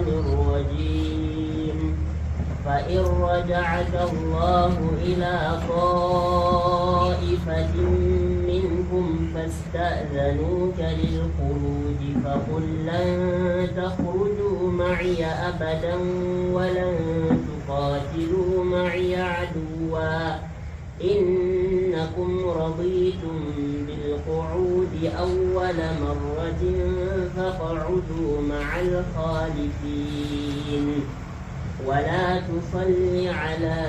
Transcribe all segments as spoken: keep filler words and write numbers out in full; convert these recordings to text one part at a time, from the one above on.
الرجيم. فإن رجعك الله إلى طائفة منهم فاستأذنوك للخروج فقل لن تخرجوا معي أبدا ولن تقاتلوا معي عدوا إنكم رضيتم بالقعود أول مرة فاقعدوا مع الخالفين ولا تصل على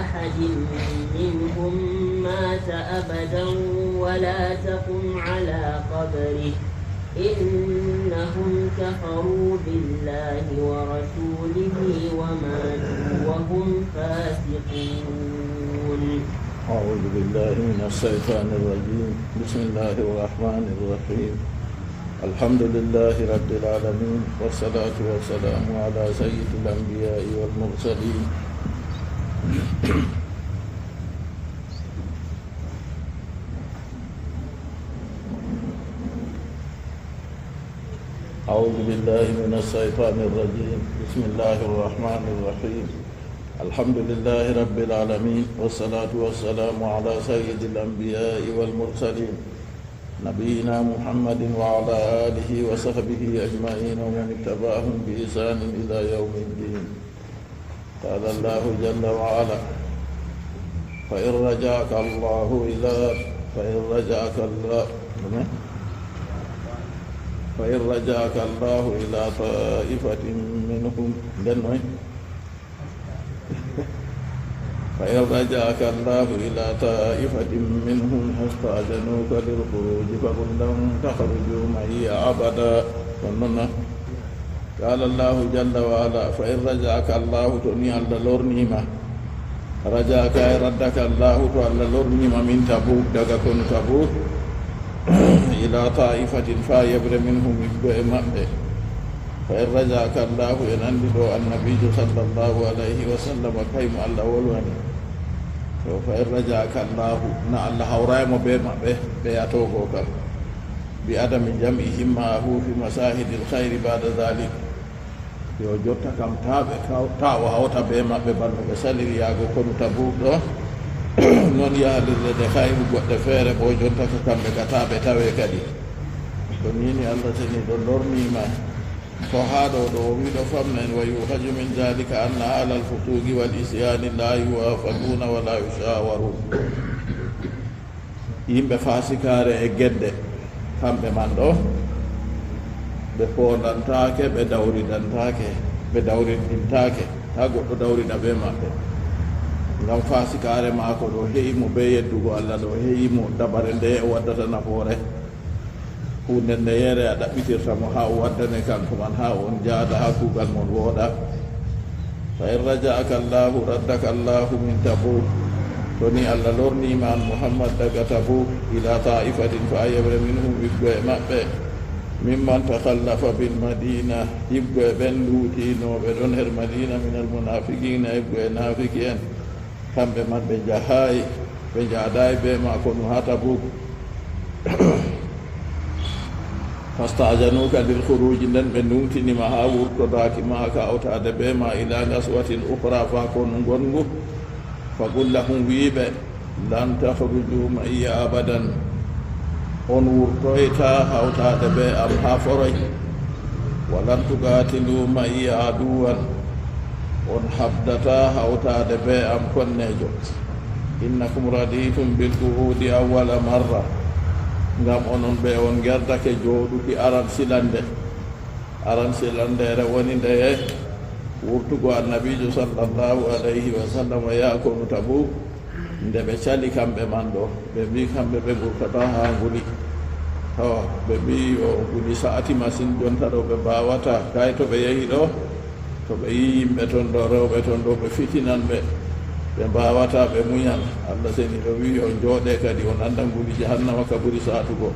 أحد منهم مات أبدا ولا تقم على قبره إنهم كفروا بالله ورسوله وماتوا وهم فاسقون. أعوذ بالله من الشيطان الرجيم. بسم الله الرحمن الرحيم. الحمد لله رب العالمين، والصلاة والسلام على سيد الأنبياء والمرسلين. أعوذ بالله من الشيطان الرجيم. بسم الله الرحمن الرحيم. الحمد لله رب العالمين، والصلاة والسلام على سيد الأنبياء والمرسلين، نبينا محمد وعلى آله وصحبه أجمعين ومن اتبعهم بإحسان إلى يوم الدين. قال الله جل وعلا: فإن رجعك الله إلى، فإن رجعك الله، فإن رجعك الله إلى طائفة منهم، فإن رجعك الله إلى طائفة منهم فاستأذنوك للخروج فقل لن تخرجوا معي أبدا. قال الله جل وعلا: فإن رجعك الله، to ni Allah lornima, raja'aka ay raddaka Allahu, to Allah lornima min Tabuk, daga konu Tabuk, ila ta'ifatin, fa yeɓre, minhum, yiɗgo e maɓɓe. Fa in raja'aka Allahu, en anndi ɗo Annabiijo sallallahu alayhi wa sallam, kaymo Allah wolwani. To fa in raja'aka Allahu, na Allah hawraymo be maɓɓe, ɓe yatogo kam. Bi adami jam'ihim ma'ahu fi masahidil khayri ba'da dhalik. Yo jotta kam, taa ɓe kaw-, taa o hawta be maɓɓe, banno ɓe saliri yaago konu Tabuk ɗo. Non yahalirde de hayru goɗɗe feere bo, jonta ka kamɓe ka, taa ɓe tawe kadi. Ko ni ni Allah seniiɗo lornima. Ko haa ɗo ɗo o wiɗo famna en: wa yukhaju min dhalika anna ahlal fusuqi wal isyani la yuwafaquna wa la yushawarun. Yimɓe faasikaare e gedde, kamɓe man ɗo, ɓe poondantaake, ɓe dawridantaake, ɓe dawrindintaake, taa goɗɗo dawrida be maɓɓe. Ngam faasikaare maako ɗo he'i mo be yeddugo Allah, ɗo he'i mo dabare nde o waddata nafoore. Huunde nde yere a ɗaɓɓitirta mo haa o waddane kanko man, haa on njaada haa kuugal mon wooɗa. Fa in raja'aka Allahu raddaka Allahu min Tabuk. To ni Allah lornima an Muhammad daga Tabuk, ila ta'ifatin, fa yeɓre, minhum, yiɗgo e maɓɓe, mimman takhallafa bil Madina, yiɗgo e ɓen luutinooɓe ɗon her Madina, minal munafiqina, yiɗgo e naafiki en. Kamɓe man ɓe njahaay, ɓe njaadaay be ma konu haa Tabuk. Fasta'zanuka lil khuruji, nden ɓe nuntinima haa wurtodaaki ma ka hawtaade be ma ila ghazwatin ukhra, faa konu ngongu. Faqul lahum, wi'ɓe, lan takhruju ma'iya abadan, on wurtoyta hawtaade be am haa foroy. Wa lan tuqatilu ma'iya aduwan, on habdata hawtaade be am konneejo. Innakum raditum bil qu'udi awwala marra, ngam onon ɓe on ngerdake jooɗuki aran silande. Aran silandeere woni ndeye? Wurtugo Annabiijo sallallahu alayhi wa sallam yaha konu Tabuk, nde ɓe cali kamɓe man ɗo, ɓe mbi kamɓe ɓe ngurtata haa nguli. To ɓe mbi o nguli sa'ati masin, jonta ɗo ɓe mbaawata, kay to ɓe yehi ɗo, to ɓe yi yimɓe ton ɗo, rewɓe ton ɗo, ɓe fitinan ɓe, ɓe mbaawata ɓe muñan. Allah seniiɗo wi on njooɗe kadi, on annda nguli jahannama ka ɓuri sa'atugo.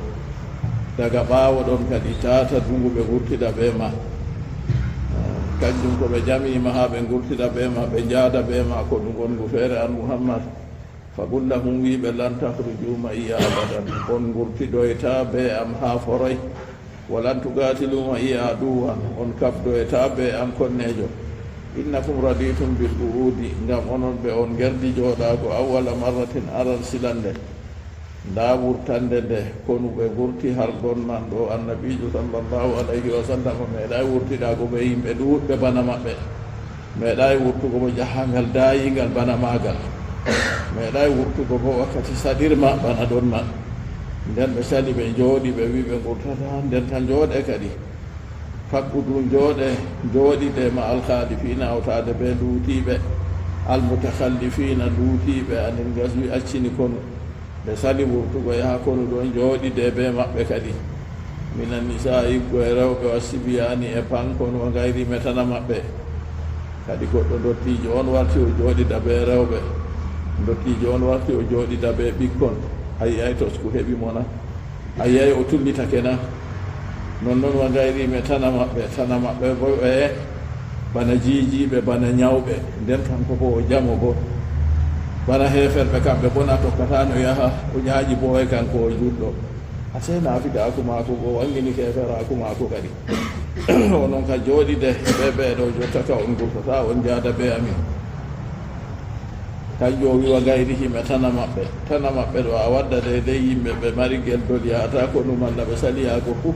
Daga ɓaawo ɗon kadi, tata dungu ɓe ngurtida be ma. Kanjum ko ɓe jamiima haa ɓe ngurtida be ma, ɓe njaada be ma konu ngongu feere, an Muhammad. Faqul lahum, wi'ɓe, lan takhruju ma'iya abadan. On ngurtidoyta be am haa foroy. ولن تقاتلوا معي عدوا, on kaɓdoytaa bee am konneejo. إنكم رضيتم بالقعود, ngam onon ɓe on ngerdi jooɗaago, أول مرة, aran silande. Ndaa wurtannde nde konu ɓe ngurti har ɗon man ɗo, Annabiijo sallallahu alayhi wa sallam meeɗaay wurtidaago bee yimɓe ɗuuɗɓe bana maɓɓe. Meeɗaay wurtugo boo jahaangal daayiingal bana maagal. Meeɗaay wurtugo boo wakkati saɗirma bana ɗon man. Nden ɓe sali, ɓe njooɗi, ɓe wi'i ɓe ngurtataa, nden ka njooɗe kadi. Faq'udu, njooɗe, njooɗide, مع الخالفين, hawtaade bee luutiiɓe, المتخلفين, luutiiɓe, عن الغزو, accini konu. Ɓe sali wurtugo yaha konu ɗon, njooɗide bee maɓɓe kadi. من النساء, ɓikkoy rewɓe, والصبيان, e pankon, وغيرهم, e tan a maɓɓe. Kadi goɗɗo ndottiijo on warti o jooɗida bee rewɓe. Ndottiijo on warti o jooɗida bee ɓikkon. A yi'aay tosku heɓi mo na? A yi'aay o tullitake na? Nonnon, وغيرهم, e tan a maɓɓe. Tan a maɓɓe boo ɓe bana jiijiiɓe, bana nyawɓe. Nden kanko boo o jamo boo. Bana heeferɓe, kamɓe boo na tokkataano yaha, o nyaaƴi boo e kanko o juulɗo. Asee naafiqaaku maako go waŋgini keeferaaku maako kadi. Onon ka jooɗide bee ɓe ɗo jotta ka on ngurtataa, on njaada bee amin. Kanjum o wi'i وغيرهم, e tan a maɓɓe. Tan a maɓɓe ɗo a wadda deydey yimɓe ɓe mari geldol yahata konu malla ɓe sali yahgo fuu,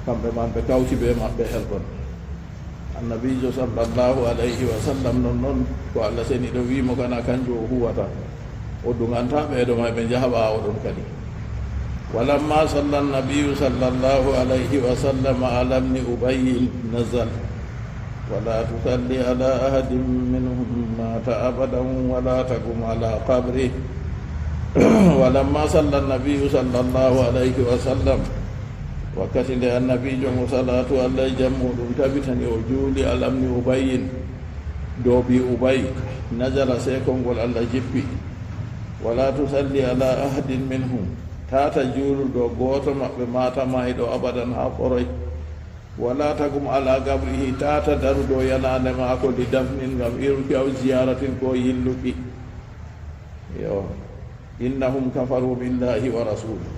kamɓe man ɓe kawti bee maɓɓe her ɗon. Annabiijo sallallahu alayhi wa sallam nonnon ko Allah seniiɗo wi'i mo kana kanjum o huwata. O duŋantaa ɓe ɗo may ɓe njaha ɓaawo ɗon kadi. ولما صلى النبي صلى الله عليه وسلم على ابن أبي نزل: ولا تصل على أحد منهم مات أبدا ولا تقم على قبره. ولما صلى النبي صلى الله عليه وسلم, wakkati nde Annabiijo mo salaatu Allah e jam muuɗum tabitani o juuli على ابن أبي, dow ɓii Ubay, نزل, sey konngol Allah jippi: ولا تصل على أحد منهم, tata juulu dow gooto maɓɓe, مات, maayɗo, أبدا, haa foroy. ولا تقم على قبره, tata daru dow yanaande maako, لدفن, ngam iwruki, أو زيارة, koo yilluki. Yo, إنهم كفروا بالله ورسوله,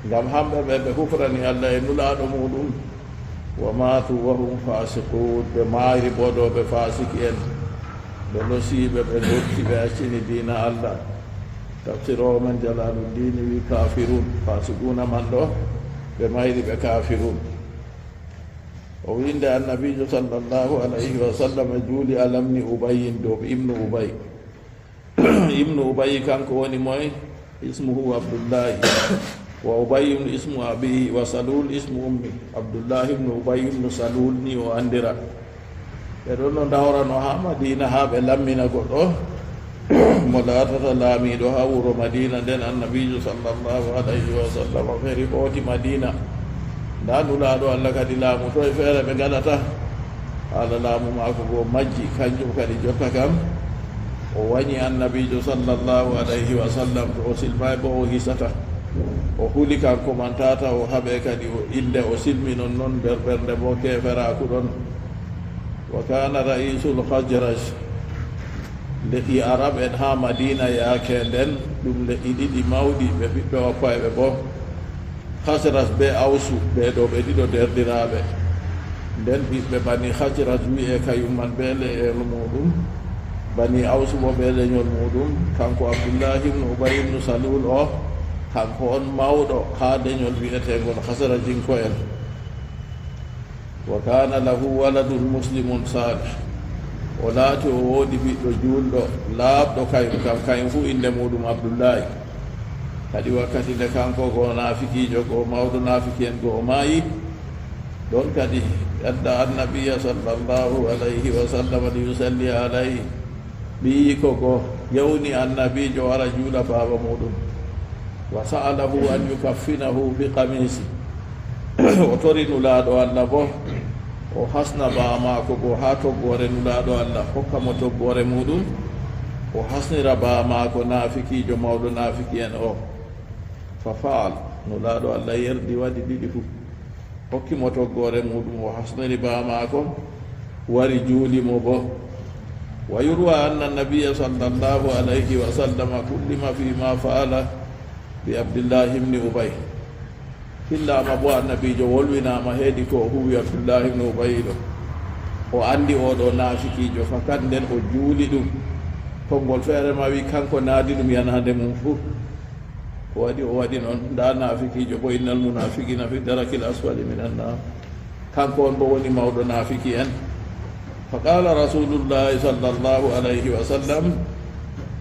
ngam hamɓe ɓe, ɓe kufrani Allah e Nulaaɗo muuɗum. وماتوا وهم فاسقون, ɓe maayri boo dow ɓe faasiki'en, ɓe losiiɓe, ɓe dotti, ɓe accini diina Allah. Tafsiroowo men Jalaaluddin wi'i كافرون, faasiquuna man ɗo, ɓe mayri ɓe كافرون. O wi'i nde Annabiijo sallallahu alayhi wa sallam juuli على ابن أبي, dow Ibnu Ubay. Ibnu Ubay kanko woni moy? اسمه عبد الله. وأبي اسم أبيه وسلول اسم أمه. Abdullahi ibnu Ubay ibnu Salul ni o anndira. Ɓe ɗon no dawrano haa Madiina haa ɓe lammina goɗɗo mo laatata laamiiɗo haa wuro Madiina. Nden Annabiijo sallallahu alayhi wa sallam feri hooti Madiina. Ndaa Nulaaɗo Allah kadi laamu toy feere ɓe ngaɗata. Haala laamu maako go majji, kanjum kadi jotta kam o wanyi Annabiijo sallallahu alayhi wa sallam, to o silmaay boo o hisata. O huli kanko man tata o haɓe kadi o innde o silmi nonnon nder ɓernde boo keeferaaku ɗon. وكان رئيس الخزرج, le'i Arab en haa Madiina yaake nden, ɗum le'i ɗiɗi mawɗi, ɓe ɓiɓɓe wappayɓe boo. Khazraj bee Awsu, ɓe ɗo ɓe ɗiɗo deerɗiraaɓe. Nden ɓiɓɓe Bani Khazraj wi'e kayum man bee le'el muuɗum, Bani Awsu boo bee lenyol muuɗum. Kanko Abdullahi ibnu Ubay ibnu Salul o, kanko on mawɗo haa lenyol wi'eteengol Khazrajinko'en. وكان له ولد مسلم صالح. O laati o woodi ɓiɗɗo juulɗo, laaɓɗo kayum kam, kayum fuu innde muuɗum Abdullahi. Kadi wakkati nde kanko go naafikiijo, go mawɗo naafiki'en go o maayi, ɗon kadi أدى النبي صلى الله عليه وسلم ليصلي عليه. Ɓiyiiko go ewni Annabiijo wara juula baaba muuɗum. وسأله أن يكفنه بقميصه. O tori Nulaaɗo Allah boo o hasna baa maako go haa toggoore Nulaaɗo Allah, hokka mo toggoore muuɗum, o hasnira baa maako naafikiijo mawɗo naafiki'en o. ففعل. Nulaaɗo Allah yerdi waɗi ɗiɗi fuu. Hokki mo toggoore muuɗum, o hasniri baa maako, wari juuli mo boo. ويروى أن النبي صلى الله عليه وسلم كلم فيما فعل بعبد الله بن أبي. Fillaama bo Annabiijo wolwinaama heedi ko o huwi Abdullaahi ibnu Ubayy ɗo. O anndi oo ɗoo naafikiijo, fakat nden o juuli ɗum. Konngol feere ma wi kanko naadi ɗum yanaande mum fuu. Ko waɗi o waɗi noon? Ndaa naafikiijo bo, "Innal munaafiqiina fi darakil asfali minan naar." Kanko on bo woni mawɗo naafiki en. Fa qaala Rasuulullaahi sallallaahu alayhi wa sallam,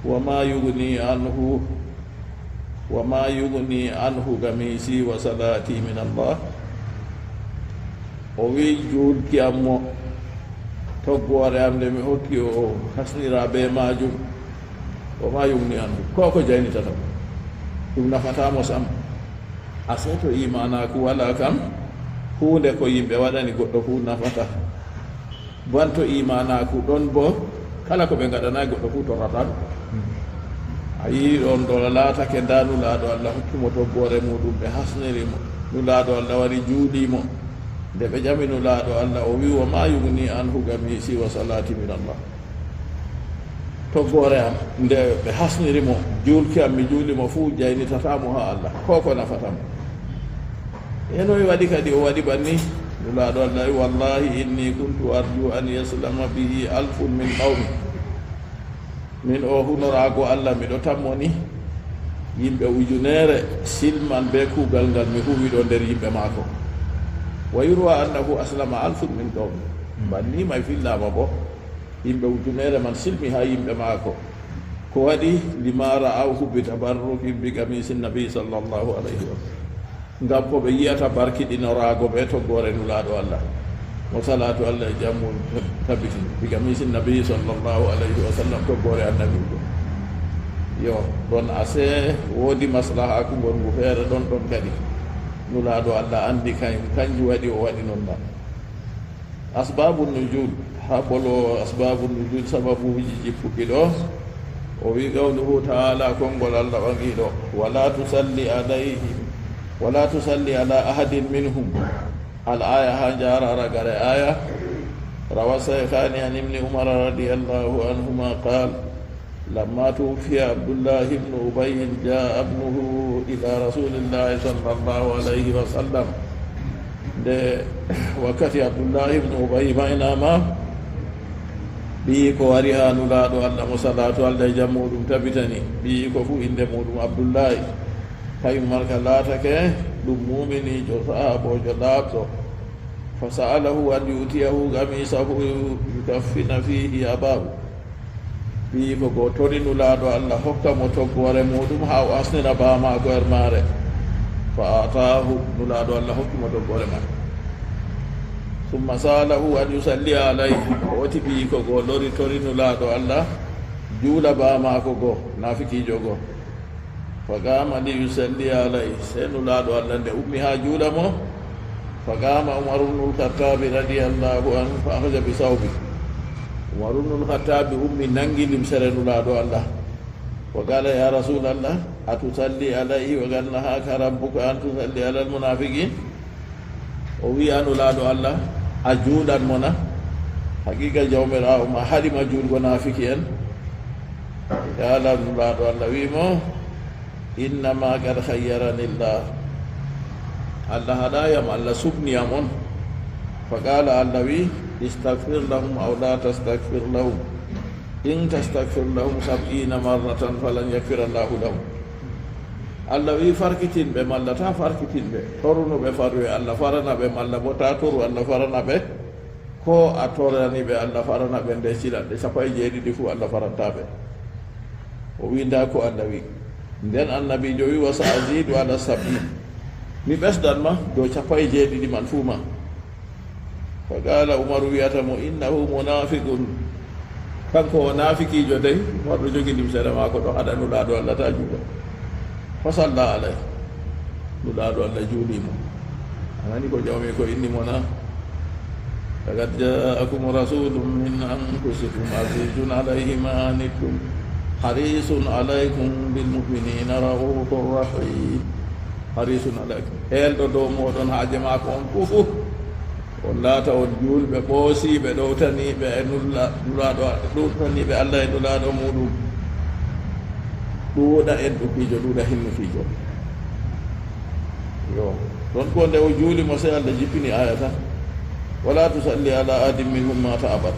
"Wa maa yugnii anhu, wa maa yugnii anhu qamiisii wa salaatii min Allah." O wi'i, "Juulki am mo, toggoore am nde mi hokki o hasnira bee maajum, wa maa yugnii anhu, ko ko jaynitata mo? Ɗum nafataa mo sam." Asee to iimaanaaku walaa kam, huunde ko yimɓe waɗani goɗɗo fuu nafataa. Banto iimaanaaku ɗon bo, kala ko ɓe ngaɗanaay goɗɗo fuu torrataa ɗum. A yi'i ɗon ɗo laatake ndaa Nulaaɗo Allah hokki mo toggoore muuɗum, ɓe hasniri mo. Nulaaɗo Allah wari juuli mo. Nde ɓe ƴami Nulaaɗo Allah, o wi'i, "Wa maa yugnii anhu qamiisii wa salaatii min Allah." Toggoore am, nde ɓe hasniri mo, juulki am, mi juuli mo fuu, jaynitataa mo haa Allah. Ko ko nafata mo? E noy waɗi kadi o waɗi banni? Nulaaɗo Allah wi, "Wallaahi innii kuntu arjuu an yaslama bihi alfun min qawmi." Min o hunoraago Allah, miɗo tammoni yimɓe ujuneere silman bee kuugal ngal mi huwi ɗo nder yimɓe maako. Wa yurwa annahu aslama alfun min qawmi. Banni may fillaama bo. Yimɓe ujuneere man silmi haa yimɓe maako. Ko waɗi? Lima ra'awhu bi tabarrukin bi qamiisin nabi sallallahu alayhi wa sallam. Ngam ko ɓe yi'ata barkiɗinoraago ɓe toggoore Nulaaɗo Allah, mo salaatu Allah e jam mum tabitini, bi qamiisin nabi sallallahu alayhi wa sallam, toggoore Annabiijo. Yo, ɗon asee woodi maslahaaku ngongu feere ɗon ɗon kadi. Nulaaɗo Allah anndi kan-, kanjum waɗi o waɗi non man. Asbaabu nuzul, haa bolo asbaabu nuzul, sababuuji jippuki ɗo. O wi, qawluhu ta'ala, konngol Allah ɓaŋiiɗo, "Wala tusalli alayhim, wala tusalli ala ahadin minhum." Al aya haa njaara ragare aya. Rawa Shaykhani an Ibni Umar radiyallahu anhuma qal, "Lamma tuwuffiya Abdullahi ibnu Ubayyin, jaa ibnuhu ila Rasulillahi sallallahu alayhi wa sallam." Nde wakkati Abdullahi ibnu Ubayy maynaama, ɓiyiiko wari haa Nulaaɗo Allah, mo salaatu Allah e jam muuɗum tabitani. Ɓiyiiko fuu innde muuɗum Abdullahi. Kañum marka laatake ɗum muuminiijo, sahaaboojo laaɓɗo. Fa sa'alahu an yu'tiyahu qamiisahu yukaffina fiihi abaahu. Ɓiyiiko go tori Nulaaɗo Allah hokka mo toggoore muuɗum haa o hasnina baa maako her maare. Fa a'taahu, Nulaaɗo Allah hokki mo toggoore man. Summa sa'alahu an yusalliya alayhi. O oti ɓiyiiko go lori tori Nulaaɗo Allah juula baa maako go, naafikiijo go. Fa qaama li yusalliya alayhi. Sey Nulaaɗo Allah nde ummi haa juula mo. Fa qaama Umaru bnul Khattaabi radiyallahu anhu fa akhadha bi sawbi. Umaru bnul Khattaabi ummi, nanngi limsere Nulaaɗo Allah. Wa qaala, "Ya Rasuulallah, a tusalli alayhi wa qad nahaaka rabbuka an tusalli alal munaafiqiin?" O wi'i, "A Nulaaɗo Allah, a juulan mo na? Haqiiqa Jawmiraawo ma haɗi ma juulgo naafiki en." Yaa Allah, Nulaaɗo Allah wi'i mo, "Innama qad khayyarani Allah. Allah haɗaay am, Allah suɓni am on." Fa qaala, Allah wi'i, "Istaghfir lahum aw la tastaghfir lahum. In tastaghfir lahum sab'iina marratan falan yaghfira Allahu lahum." Allah wi'i, "Farkitin ɓe malla ta farkitin ɓe. Torunu ɓe faruye Allah farana ɓe malla bo ta toru Allah farana ɓe. Ko a torani ɓe Allah farana ɓe nde sila ɗe cappanɗe jeeɗiɗi fuu Allah faranta ɓe." O wi'i, "Ndaa ko Allah wi'i." Nden Annabiijo wi'i, "Wa sa azidu ala sab'in. Mi ɓesdan ma dow cappanɗe jeeɗiɗi man fuu ma." Fa qaala Umaru wi'ata mo, "Innahu munaafiqun." Kanko o naafikiijo dey, Umaru ɗo jogi limsere maako ɗo haɗa Nulaaɗo Allah ta juulo. Fa salla alayhi. Nulaaɗo Allah juuli mo. A nani ko jawmi ko inni mo na? "Laqad jaa'akum rasuulun min anfusikum aziizun alayhi ma anittum hariisun alaykum bil mu'miniina ra'uufun rahiim." Hariisun alaykum. Heelɗo dow mooɗon haaje maako on fuu fuu. On laata on juulɓe ɓoosiiɓe, ɗowtaniiɓe e nulla-, Nulaaɗo, ɗowtaniiɓe Allah e Nulaaɗo muuɗum. Ɗuuɗa enɗukiijo, ɗuuɗa hinnukiijo. Yo, Ɗon ko nde o juuli mo, sey Allah jippini aaya tan, "Wala tusalli ala ahadin minhum mata abada."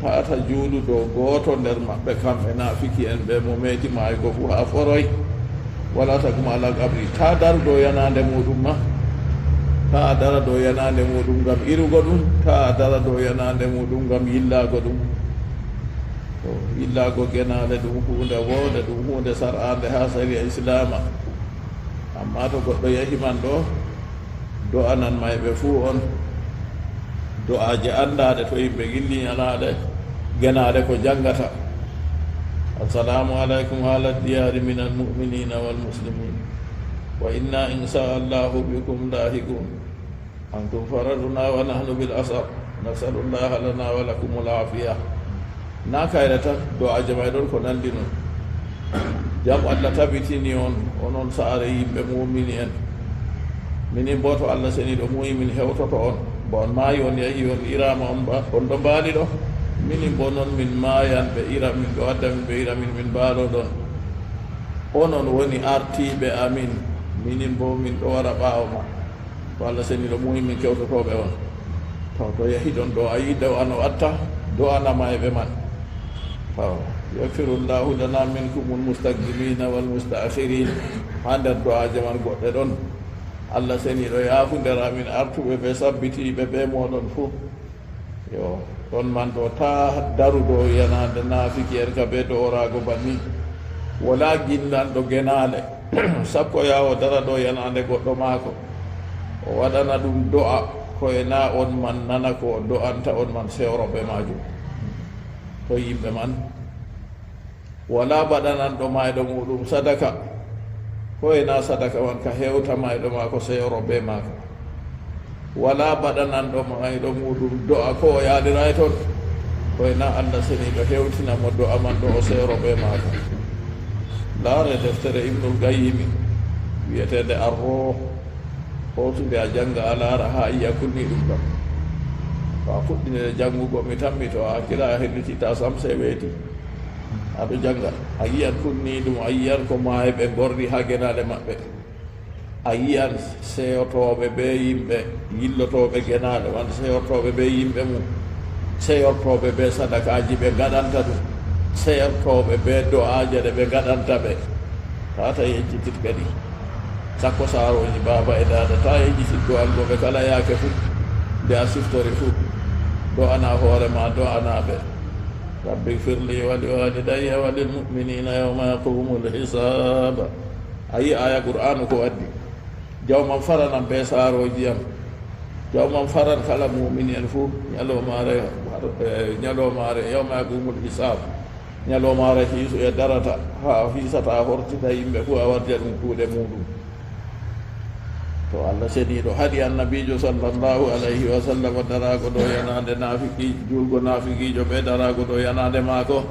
Tata juulu dow gooto nder maɓɓe, kamɓe naafiki'en ɓe, mo meeti maaygo fuu haa foroy. "Wala taqum ala qabri." Taa daru dow yanaande muuɗum ma. Taa dara dow yanaande muuɗum ngam irugo ɗum. Taa dara dow yanaande muuɗum ngam yillaago ɗum. To yillaago genaale ɗum huunde woonde, ɗum huunde sar'aande haa sariya Islaama. Ammaa to goɗɗo yahi man ɗo, do'anan mayɓe fuu on do'aaje anndaaɗe to yimɓe gilli, yanaande genaale ko janngata. "Assalamu alaikum ala diyari min almu'minina wal muslimin. Wa inna insha Allahu bikum lahiqun. Antum faraduna wa nahnu bil asar. Nasalullaha lana wa lakumul afiya." Na kayre tan, do'aaje may ɗon ko nanndi non. Jam Allah tabitini on, onon saare yimɓe muumini en. Minin boo to Allah seniiɗo muuyi min hewtoto on. Ba on maayi, on yahi, on iraama, on ba-, on ɗo mbaali ɗo. Minin boo non min maayan, ɓe ira min, ɓe wadda min, ɓe ira min, min mbaalo ɗon. Onon woni artiiɓe amin. Minin boo min ɗo wara ɓaawo ma. Ko Allah seniiɗo muuyi min kewtotooɓe on. To, to yahi ɗon ɗo, a yii do'a no watta, do'ana mayɓe man. To, "Yakfirullahu lana minkumul mustaqdimina wal mustaakhirin." Haa nder do'aaje man goɗɗe ɗon. Allah seniiɗo yaafundera min artuɓe ɓe, sabbitiiɓe ɓe mooɗon fuu. Yo, ɗon man ɗo, taa daru dow yanaande naafiki'en ka bee do'oraago banni. Walaa gindanɗo genaale, sakko yaha o dara dow yanaande goɗɗo maako. O waɗana ɗum do'a, ko e na on man nana ko o do'anta on man sewro bee maajum. To yimɓe man. Walaa baɗananɗo maayɗo muuɗum sadaka, ko e na sadaka man ka hewta maayɗo maako seyoro bee maaka. Walaa baɗananɗo maayɗo muuɗum do'a ko o yaaliray ton, ko e na Allah seniiɗo hewtina mo do'a man ɗo o seyoro bee maaka. Laare deftere Ibnul Qayyimi wi'eteende Ar-Ruh, hootunde a jannga a laara haa yi'a kunni ɗum ɗon. To a fuɗɗinire janngugo, mi tammi to a hakkila a hellititta sam sey weeti. Aɗo jannga, a yi'an kunniiɗum, a yi'an ko maayɓe ngorri haa genaale maɓɓe. A yi'an seyotooɓe bee yimɓe, yillotooɓe genaale, wano seyortooɓe bee yimɓe mum, seyortooɓe bee sadakaaji ɓe ngaɗanta ɗum, seyortooɓe bee do'aaje ɗe ɓe ngaɗanta ɓe. Tata yejjitit kadi. Sakko saarooji baaba e daada, ta yejjitit do'ango ɓe kala yaake fuu, nde a siftori fuu. Do'ana hoore ma, do'ana ɓe. "Rabbi gfirli wa li walidayya wa lil mu'minina yawma yaqumul hisab." A yi aya Qur'aanu ko addi. Jawman faranam bee saarooji am. Jawman faran kala muumini en fuu, ñalawmaare, eh, ñalawmaare, yawma yaqumul hisab. Ñalawmaare hiiso e darata, haa o hiisata, hortita yimɓe fuu, a warja ɗum kuuɗe muuɗum. To Allah seniiɗo haɗi Annabiijo sallallahu alayhi wa sallam daraago dow yanaande naafiki, juulgo naafikiijo ɓe daraago dow yanaande maako.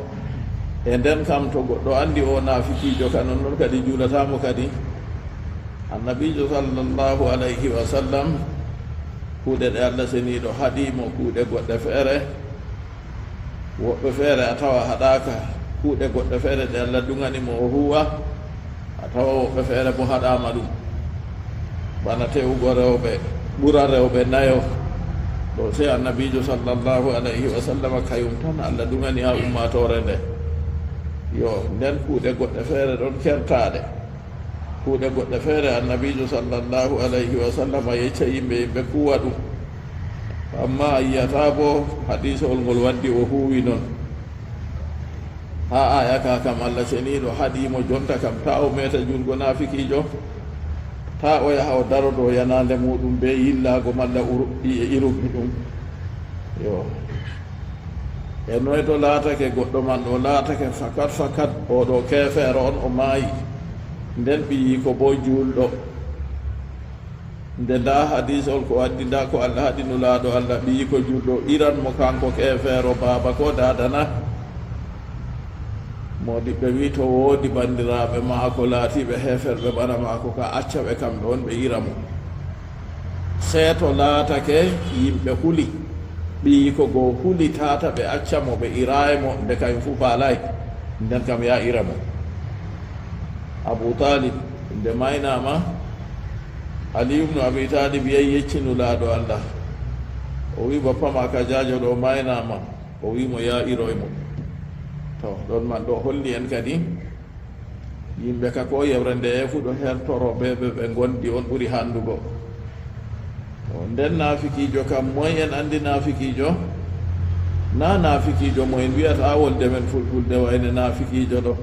E nden kam, to goɗɗo anndi o naafikiijo ka, non non kadi juulata mo kadi. Annabiijo sallallahu alayhi wa sallam, kuuɗe ɗe Allah seniiɗo haɗi mo, kuuɗe goɗɗe feere, woɓɓe feere a tawa haɗaaka kuuɗe goɗɗe feere ɗe Allah duŋani mo o huuwa, a tawa woɓɓe feere bo haɗaama ɗum. Bana te'ugo rewɓe ɓura rewɓe nayo. Ɗo sey Annabiijo sallallahu alayhi wa sallam kayum tan Allah duŋani haa ummaatoore nde. Yo, nden kuuɗe goɗɗe feere ɗon kertaaɗe. Kuuɗe goɗɗe feere, Annabiijo sallallahu alayhi wa sallam yecca yimɓe, yimɓe kuuwa ɗum. Ammaa a yi'ataa bo hadiisawol ngol waddi o huuwi non. Haa aya ka kam, Allah seniiɗo haɗi mo jonta kam, taa o meeta juulgo naafikiijo, taa o yaha o daro dow yanaande muuɗum bee yillaago malla uru-, i-, iruki ɗum. Yo. E noy to laatake goɗɗo man ɗo laatake fakat fakat, o ɗo keefeero on, o maayi. Nden ɓiyiiko boo juulɗo. Nde ndaa hadiis on ko addi, ndaa ko Allah haɗi Nulaaɗo Allah, ɓiyiiko juulɗo iran mo kanko keefeero, baaba ko daada na? Moodiɓɓe wi'i to woodi banndiraaɓe maako laatiiɓe heeferɓe bana maako ka, acca ɓe kamɓe on ɓe ira mo. Sey to laatake yimɓe huli, ɓiyiiko go huli tata ɓe acca mo, ɓe iraayi mo, nde kayum fuu faalaay, nden kam yaa ira mo. Abu Taalib, nde maynaama, Aliyu ibnu Abi Talib yehi yecci Nulaaɗo Allah. O wi, "Bappa ma Kajaajo ɗo maaynaama." O wi mo, "Yaa iroy mo." To, ɗon man ɗo holli en kadi, yimɓe ka ko yewre nde e fu ɗo hertoro ɓe ɓe ɓe ngondi on ɓuri handugo. To, nden naafikiijo kam, moy en andi naafikiijo? Na naafikiijo mo en wi'ata wolde men fulfulde wayne naafikiijo ɗo.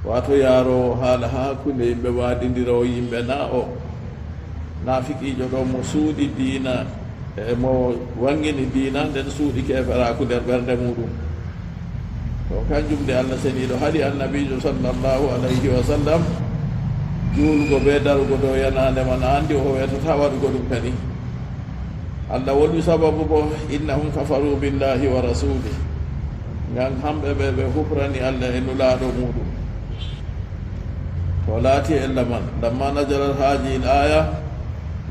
Waato yaaroowo haala haa hakkunde yimɓe, waadindiroowo yimɓe, na o naafikiijo ɗo mo suuɗi diina, e mo wangini diina, nden suuɗi keeferaaku nder ɓernde muuɗum. To, kanjum nde Allah seniiɗo haɗi annabiijo sallallahu alayhi wa sallam juulgo bee darugo dow yanaande man, a andi o wetata waɗugo ɗum kadi. Allah wolwi sababu bo, "Innahum kafaru billahi wa rasuli." Ngam hamɓe ɓe, ɓe hufrani Allah e Nulaaɗo muuɗum. To laati ella man, lamma nazalat haadihi al-aaya,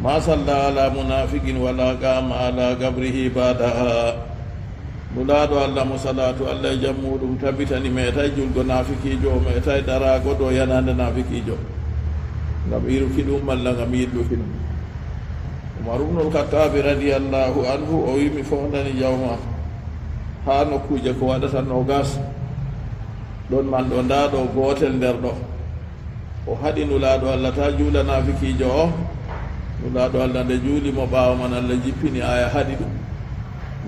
ma salla ala munafiqin wala qama ala qabrihi ba'daha. Nulaaɗo Allah mo salaatu Allah e jam muuɗum tabitani meetay julgo naafikiijo, o meetay daraago dow yanaande naafikiijo. Ngam iruki ɗum malla ngam yilluki ɗum. Umar ibnul Khattabi radiyallahu anhu o wi, "Mi foondani jawma haa nokkuuje ko waɗata noogas. Ɗon man ɗo, ndaa ɗo gootel nder ɗo." O haɗi Nulaaɗo Allah ta juula naafikiijo o. Nulaaɗo Allah nde juuli mo, ɓaawo man Allah jippini aaya haɗi ɗum.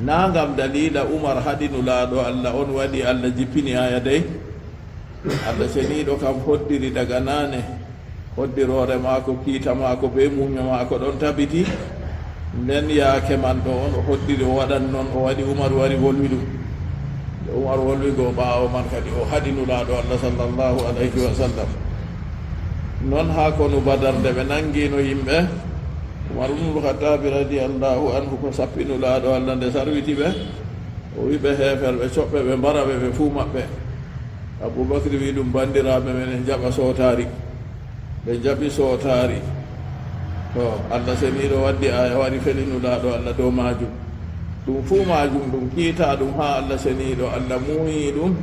Naa ngam daliila Umar haɗi Nulaaɗo Allah on waɗi Allah jippini aaya dey. Allah seniiɗo kam hoddiri daga naane, hoddiroore maako, kiita maako bee muuɲo maako ɗon tabiti. Nden yaake man ɗo on o hoddiri o waɗan non, o waɗi Umar wari wolwi ɗum. Nde Umar wolwi go ɓaawo man kadi o haɗi Nulaaɗo Allah sallallahu alayhi wa sallam. Non haa konu Badar nde ɓe nangino yimɓe, Umar ibnul Khattabi radiyallahu anhu ko sappi Nulaaɗo Allah nde sarwiti ɓe, o wi ɓe heeferɓe coɓɓe ɓe mbara ɓe, ɓe fuu maɓɓe. Abu Bakri wi ɗum, "Banndiraaɓe men, en jaɓa sootaari." Ɓe jaɓi sootaari. To, Allah seniiɗo waddi aaya wari feli Nulaaɗo Allah dow maajum. Ɗum fuu maajum ɗum kiitaa ɗum haa Allah seniiɗo Allah muuyi ɗum.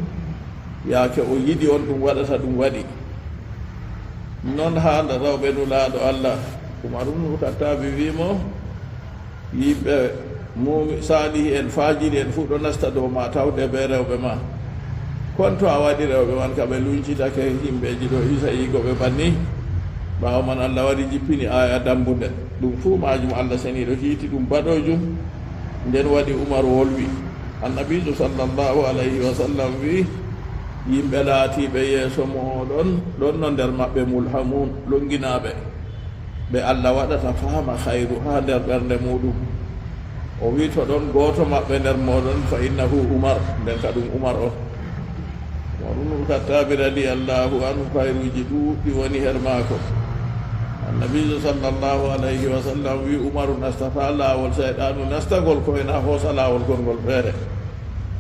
Yaake o yiɗi on ɗum waɗata ɗum waɗi. Non haa rewɓe Nulaaɗo Allah, Umar ibnul Khattabi wi mo, "Yimɓe muumi-, saalihi en, faajiri en fuu ɗo nasta dow ma tawde bee rewɓe ma. Kon to a waɗi rewɓe man ka ɓe luncitake yimɓeeji ɗo hisa yigo ɓe banni?" Ɓaawo man Allah wari jippini aaya dammbunde. Ɗum fuu maajum Allah seniiɗo hiiti ɗum baɗoojum. Nden waɗi Umar wolwi. Annabiijo sallallahu alayhi wa sallam wi, "Yimɓe laatiiɓe yeeso mooɗon, ɗon no nder maɓɓe mulhamuun, longinaaɓe." Ɓe Allah waɗata fahama khayru haa nder ɓernde muuɗum. O wi, "To ɗon gooto maɓɓe nder mooɗon, fa innahu Umar," nden ka ɗum Umar on. Umar ibnul Khattabi radiyallahu anhu, khayruuji ɗuuɗɗi woni her maako. Annabiijo sallallahu alayhi wa sallam wi, "Umaru nastata laawol sayɗaanu nastagol, ko en a hoosa laawol gongol feere."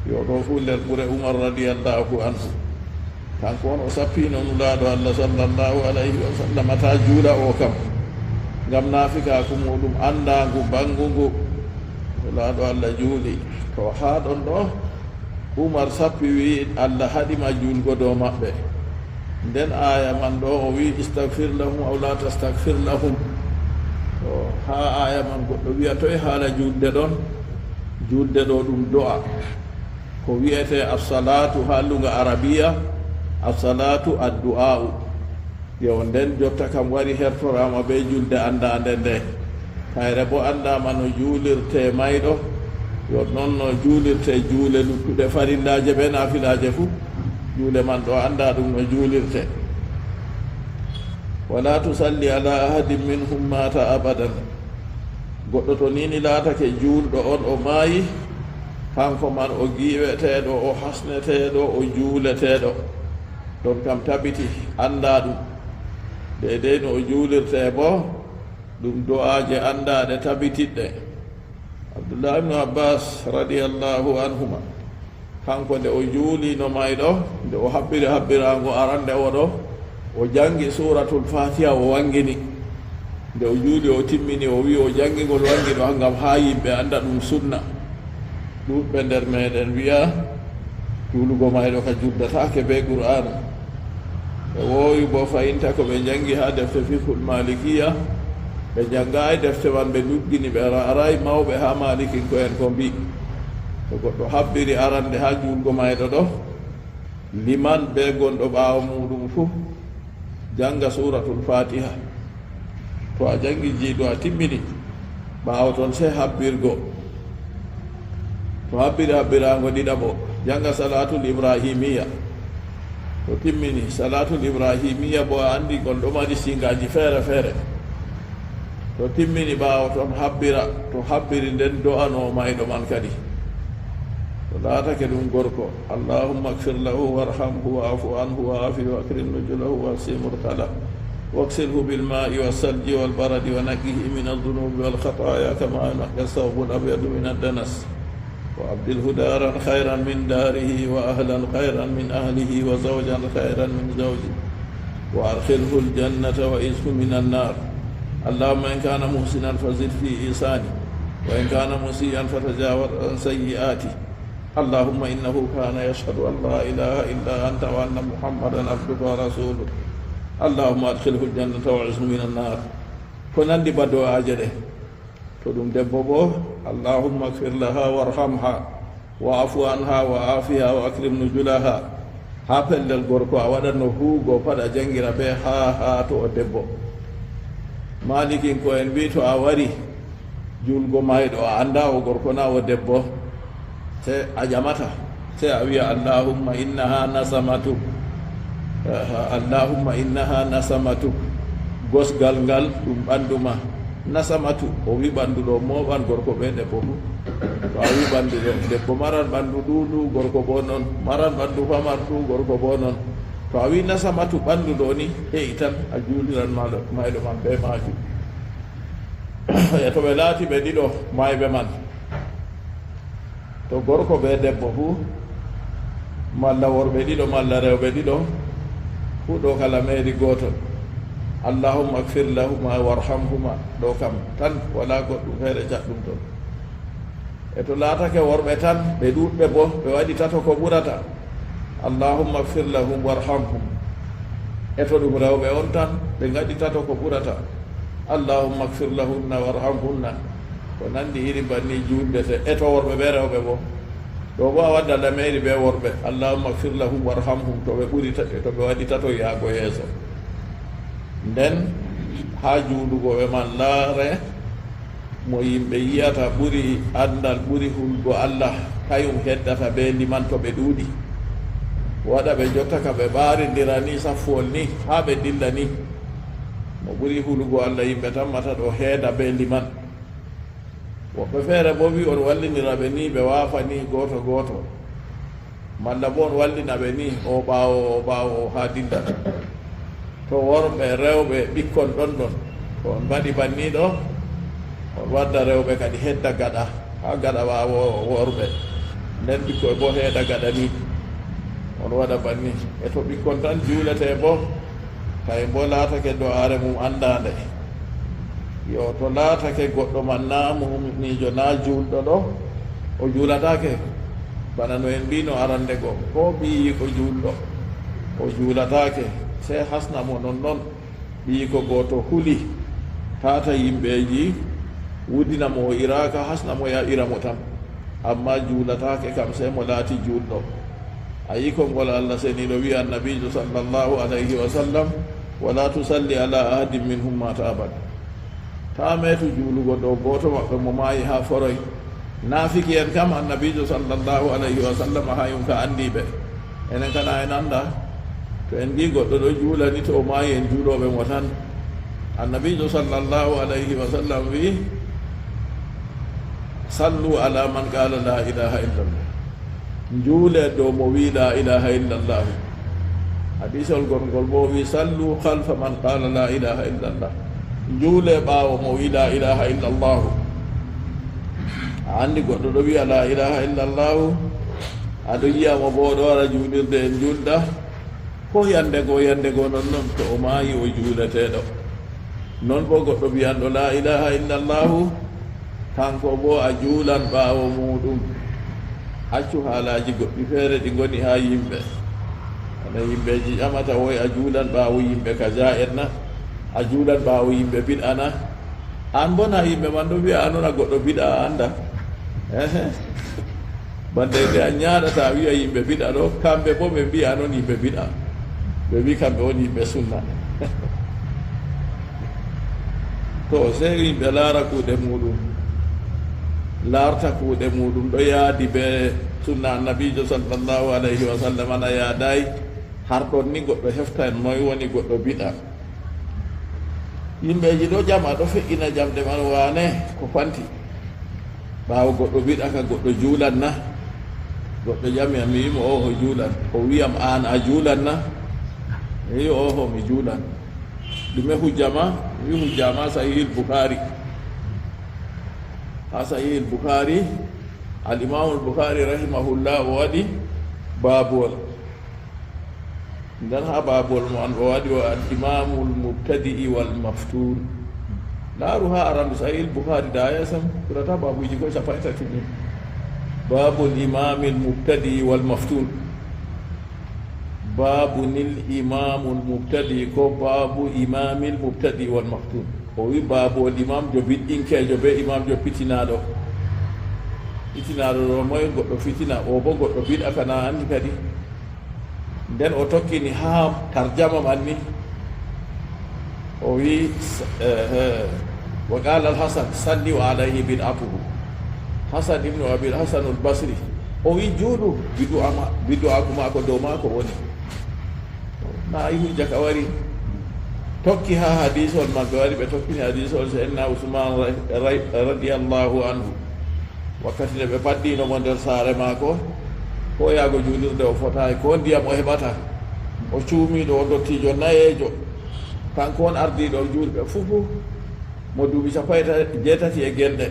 Yo ɗo fuu nder ɓure Umar radiyallahu anhu. Kanko on o sappino Nulaaɗo Allah sallallahu alayhi wa sallam ta juula o kam, ngam naafikaaku muuɗum anndaangu banngungu. Nulaaɗo Allah juuli. To, haa ɗon ɗo, Umar sappi, wi'i, "Allah haɗi ma juulgo dow maɓɓe." Nden aaya man ɗo o wi'i, "Istagfir lahum aw la tastagfir lahum." To, haa aaya man goɗɗo wi'a, "Toy haala juulde ɗon?" Juulde ɗo ɗum do'a. Ko wi'etee as-salaatu haa luŋnga Arabiya, as-salaatu addu'aa'u. Yo nden jotta kam wari hertoraama bee juulde anndaande nde. Kayre boo anndaama no juulirtee mayɗo, yo non no juulirtee juule luttuɗe farillaaje bee naafilaaje fuu. Juule man ɗo anndaa ɗum no juulirtee. "Walaa tusalli alaa ahadin minhum maata abadan." Goɗɗo to nii ni laatake juulɗo on o maayi, kanko man o giiweteeɗo, o hasneteeɗo, o juuleteeɗo. Ɗon kam tabiti, anndaa ɗum. Deydey no o juulirtee boo, ɗum do'aaje anndaaɗe tabititɗe. Abdullah ibnu Abbas radiyallahu anhuma, kanko nde o juulino mayɗo, nde o haɓɓiri haɓɓiraango arande o ɗo, o janngi Suuratul Faatiha, o wanngini. Nde o juuli, o timmini, o wi'i o janngi ngol wanngi ɗo ngam haa yimɓe annda ɗum sunna. Ɗuuɗɓe nder meeɗen wi'a, juulugo mayɗo ka juddataake bee Qur'aanu. Ɓe woowi boo fayinta ko ɓe janngi haa defte Fiqhul Maalikiya, Ɓe janngaay defte man, ɓe luggini, ɓe raaraay mawɓe haa maalikinko'en ko mbi'i. To goɗɗo habbiri arande haa juulgo mayɗo ɗo, liman bee gonɗo ɓaawo muuɗum fuu jannga suuratul faatiha. To a janngi jiidu a timmini, ɓaawo ton sey habbirgo. To habbiri habbiraango ɗiɗaɓo, jannga salaatul ibraahiimiyya. To timmini salaatul ibraahiimiyya boo, a anndi ngol ɗo mari siingaaji feere feere. To timmini ɓaawo ton habbira, to habbiri nden do'ano mayɗo man kadi. To laatake ɗum gorko, اللهم اغفر له وارحمه واعف عنه وعافه وأكرم نزله ووسع مدخله واغسله بالماء والثلج والبرد ونقه من الذنوب والخطايا كما ينقى الثوب الأبيض من الدنس وأبدله دارا خيرا من داره وأهلا خيرا من أهله وزوجا خيرا من زوجه وأدخله الجنة وأعذه من النار. اللهم إن كان محسنا فزد في إحسانه، وإن كان مسيئا فتجاوز عن سيئاته. اللهم إنه كان يشهد أن لا إله إلا أنت وأن محمدا عبدك ورسولك. اللهم أدخله الجنة وأعذه من النار. Ko nanndi ba do'aaje ɗe. To ɗum debbo boo, اللهم اغفر لها وارحمها واعف عنها وعافها وأكرم نزلها. Haa pellel gorko a waɗatno huugo pat a janngira bee haa, haa to o debbo. Maalikinko'en mbi'i to a wari juulgo mayɗo, a anndaa o gorko naa o debbo, sey a ƴamata, sey a wi'a, اللهم إنها نسمة. Aha, اللهم إنها نسمة. Gosgal ngal ɗum ɓanndu ma. Nasamatu, o wi' ɓanndu ɗo mooɓan gorko bee debbo fuu. To a wi' ɓanndu ɗo, debbo maran ɓanndu ɗuuɗu, gorko boo non, maran ɓanndu pamardu, gorko boo non. To a wi' nasamatu ɓanndu ɗo ni, he'i tan a juuliran maalo-, mayɗo man bee maajum. E to ɓe laati ɓe ɗiɗo maayɓe man, to gorko bee debbo fuu, malla worɓe ɗiɗo, malla rewɓe ɗiɗo, fuu ɗo kala meeri gooto. اللهم اغفر لهما وارحمهما. Ɗo kam tan, walaa goɗɗum feere caɗɗum ton. E to laatake worɓe tan, ɓe ɗuuɗɓe boo, ɓe waɗi tato ko ɓurata. اللهم اغفر لهم وارحمهم. E to ɗum rewɓe on tan, ɓe ngaɗi tato ko ɓurata. اللهم اغفر لهن وارحمهن. Ko nanndi iri banni juuldete, e to worɓe bee rewɓe boo. Ɗo boo a wadda lameeri bee worɓe. اللهم اغفر لهم وارحمهم. To ɓe ɓuri ta-, to ɓe waɗi tato yahgo yeeso. Nden haa juulugo ɓe man laare mo yimɓe yi'ata ɓuri anndal, ɓuri hulugo Allah, kayum heddata bee liman to ɓe ɗuuɗi. Waɗa ɓe jotta ka ɓe ɓaarindira ni, saffuwol ni, haa ɓe dilla ni. Mo ɓuri hulugo Allah yimɓe tammata ɗo heeda bee liman. Woɓɓe feere boo wi' on wallinira ɓe ni, ɓe waafa ni gooto gooto. Malla boo on wallina ɓe ni, o ɓaawo, o ɓaawo, o haa dilla. To worɓe, rewɓe, ɓikkon ɗon ɗon, to on mbaɗi banni ɗo, on wadda rewɓe kadi hedda gaɗa, haa gaɗa ɓaawo worɓe. Nden ɓikkoy boo heeda gaɗa ni. On waɗa banni. E to ɓikkon tan juuletee boo, kay boo laatake do'aare mum anndaande. Yo to laatake goɗɗo man naa muuminiijo, naa juulɗo ɗo, o juulataake. Bana no en mbi'no arande go, koo ɓiyiiko juulɗo, o juulataake, sey hasna mo nonnon. Ɓiyiiko gooto huli, taata yimɓeeji, wudina mo o iraaka, hasna mo ya ira mo tan. Ammaa juulataake kam, sey mo laati juulɗo. A yi'i konngol Allah seniiɗo wi'i Annabiijo sallallahu alayhi wa sallam, "Wa laa tusalli alaa ahadin minhum maata abada." Taa meetu juulugo dow gooto maɓɓe mo maayi haa foroy. Naafiki'en kam, Annabiijo sallallahu alayhi wa sallam, haa yonka anndi ɓe. Enen kana en annda. To en ngi goɗɗo ɗo juula ni, to o maayi, en juulooɓe mo tan. Annabiijo sallallahu alayhi wa sallam wi'i, "Sallu ala man qaala laa ilaaha illallah." Njuulee dow mo wi'i laa ilaaha illallah. Hadiisol gongol boo wi'i, "Sallu khalfa man qaala laa ilaaha illallah." Njuulee ɓaawo mo wi'i laa ilaaha illallah. A anndi goɗɗo ɗo wi'a laa ilaaha illallah, a ɗo yi'a mo boo ɗo wara juulirde en juulda. Ko yande goo, yande goo non non, to o maayi o juuleteeɗo. Non boo goɗɗo bi'anɗo laa ilaaha illallahu, kanko boo a juulan ɓaawo muuɗum. Accu haalaaji goɗɗi feere ɗi ngoni haa yimɓe. Bana yimɓeeji ƴamata woy a juulan ɓaawo yimɓe kaza en na, a juulan ɓaawo yimɓe bid'a na. An bona yimɓe man ɗo wiya an on a goɗɗo biɗa a annda. Ehe. Bande ɓe a ñaaɗata wiya yimɓe biɗa ɗo, kamɓe bo ɓe mbiya non yimɓe biɗa. Ɓe mbi kamɓe woni yimɓe sunna. To sey yimɓe laara kuuɗe muɗum, laarta kuuɗe muɗum ɗo yaadi be sunna annabiijo sallallahu alayhi wa sallam, ana yaadaay. Har ɗon ni goɗɗo heftan moy woni goɗɗo biɗa. Yimɓeeji ɗo jama ɗo feƴƴina jamɗe man waane ko fanti. Ɓaawo goɗɗo wiɗa ka goɗɗo juulan na? Goɗɗo ƴami am, mi wi'imo, "Oho, juulan." O wi'am, "Aan a juulan na?" Mi wi'i, "Oho, mi juulan." "Ɗume hujja ma?" Mi wi'i, "Hujja ma Sahihil Bukhari." Ha Sahihil Bukhari, Al Imamul Bukhari rahimahullah o waɗi baabol. Nden ha baabol mo an o waɗi o al imamul mubtadi'i wal maftun. Laaru ha arandu Sahih Bukhari da yasam kurata baabuji ko cappanɗe tati ni. Babul imamil mubtadi'i wal maftun. Babunil imamul mubtadi ko babu imamil mubtadi wal maftun. O wi babu ol imam jo bidɗinkejo be imam jo pitinaɗo. Pitinaɗo ɗo moy? Goɗɗo fitina, o bo goɗɗo bid'a kana andi kadi. Nden o tokkini ha tarjama man ni. O wi, eh, eh, wa qala al-Hasan, "Salli wa alayhi bid'atuhu." Hasan ibnu Abi al-Hasan al-Basri, o wi, "Juulu, bid'u ama-, bid'u aku mako dow mako woni." Na yi hujja ka wari. Tokki ha hadisol maɓɓe wari, ɓe tokkini hadisol Sayyidina Usman ra-, ra-, radiyallahu anhu. Wakkati nde ɓe paddino mo nder saare maako, ko yaago juulirde o fotaay, ko ndiyam o heɓata. O cuumiiɗo, o dottiijo nayeejo, kanko on ardiiɗo juulɓe fuu fuu, mo duuɓi cappanɗe jeetati e genɗe.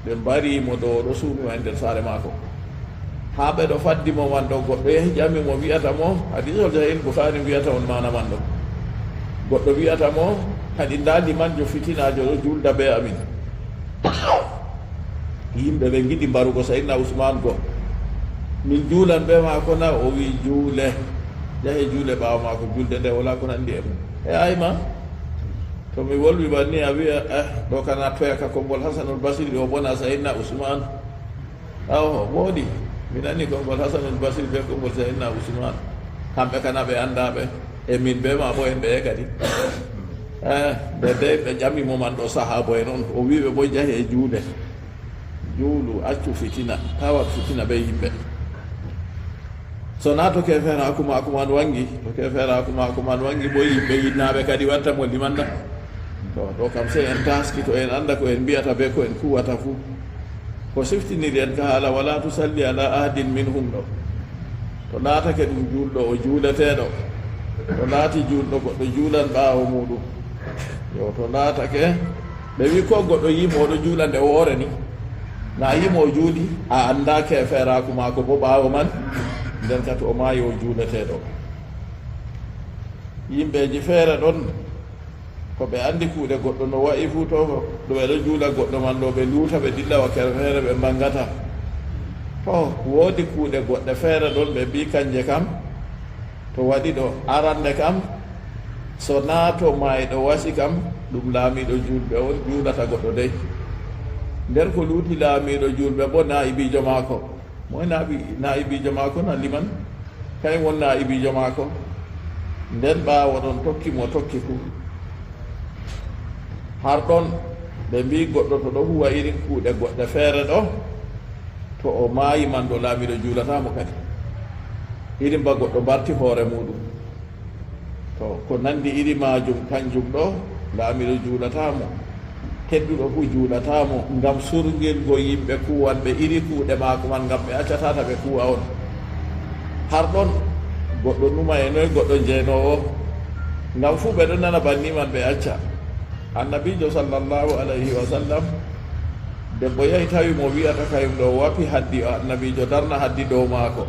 Ɓe mbari mo dow o ɗo suumi wa e nder saare maako. Haa ɓe ɗo faddi mo man ɗo, goɗɗo yahi ƴami mo, wi'ata mo, hadiisol Sahih Bukhari wi'ata on maana man ɗo. Goɗɗo wi'ata mo, kadi ndaa limanjo fitinaajo ɗo juulda bee amin. Yimɓe ɓe ngiɗi mbarugo Sayyidina Usman go. Min juulan bee maako na? O wi'i, "Juule. Yahe juule ɓaawo maako, juulde nde walaa ko nanndi e mum." E ay ma? To mi wolwi banni a wi'a, "Eh, ɗo kana toya ka konngol Hasanul Basri, o bona Sayyidina Usman." Awo, wooɗi. Mi nani konngol Hasanul Basri bee konngol Sayyidina Usman. Kamɓe kana ɓe anndaa ɓe. E min bee ma bo en ɓeye kadi. Eh, nde dey ɓe ƴami mo man ɗo sahaabo en on. O wi'i ɓe bo jahe e juule. Juulu, accu fitina. Taa waɗ fitina bee yimɓe. So naa to keefeeraaku maako man waŋgi, to keefeeraaku maako man waŋgi, bo yimɓe yinnaaɓe kadi watta mo limanɗa. To, ɗo kam sey en taaski, to en annda ko en mbi'ata bee ko en kuwata fuu. Ko siftiniri en ka haala, "Walaa tusalli alaa ahadin minhum" ɗo. To laatake ɗum juulɗo, o juuleteeɗo. To laati juulɗo, goɗɗo juulan ɓaawo muuɗum. Yo, to laatake, ɓe wi ko goɗɗo yii mo o ɗo juula nde woore ni. Na yii mo o juuli, a anndaa keefeeraaku maako bo ɓaawo man, nden kadi o maayi o juuleteeɗo. Yimɓeeji feere ɗon, ko ɓe anndi kuuɗe goɗɗo no wa'i fuu, to ɗo ɓe ɗo juula goɗɗo man ɗo, ɓe luuta, ɓe dilla wakkere feere, ɓe mbaŋgata. To, woodi kuuɗe goɗɗe feere ɗon, ɓe mbii kanje kam, to waɗi ɗo, arande kam, so naa to maayɗo wasi kam, ɗum laamiiɗo juulɓe on juulata goɗɗo dey. Nder ko luuti laamiiɗo juulɓe bo naa'ibiijo maako. Moy naaɓi-, naa'ibiijo maako na liman? Kay won naa'ibiijo maako. Nden ɓaawo ɗon tokki mo tokki fuu. Har ɗon ɓe mbii goɗɗo to ɗo huwa irin kuuɗe goɗɗe feere ɗo, to o maayi man ɗo laamiiɗo juulataa mo kadi. Irin ba goɗɗo mbarti hoore muuɗum. To, ko nanndi iri maajum, kanjum ɗo, laamiiɗo juulataa mo. Tedduɗo fuu juulataa mo, ngam surngilgo yimɓe kuuwanɓe iri kuuɗe maako man, ngam ɓe accataa ta ɓe kuuwa on. Har ɗon, goɗɗo numa e noy goɗɗo jeenoowo, ngam fuu ɓe ɗon nana banni man ɓe acca. Annabiijo sallallahu alayhi wa sallam, debbo yahi tawi mo wi'ata kayum ɗo wapi haddi, Annabiijo darna haddi dow maako.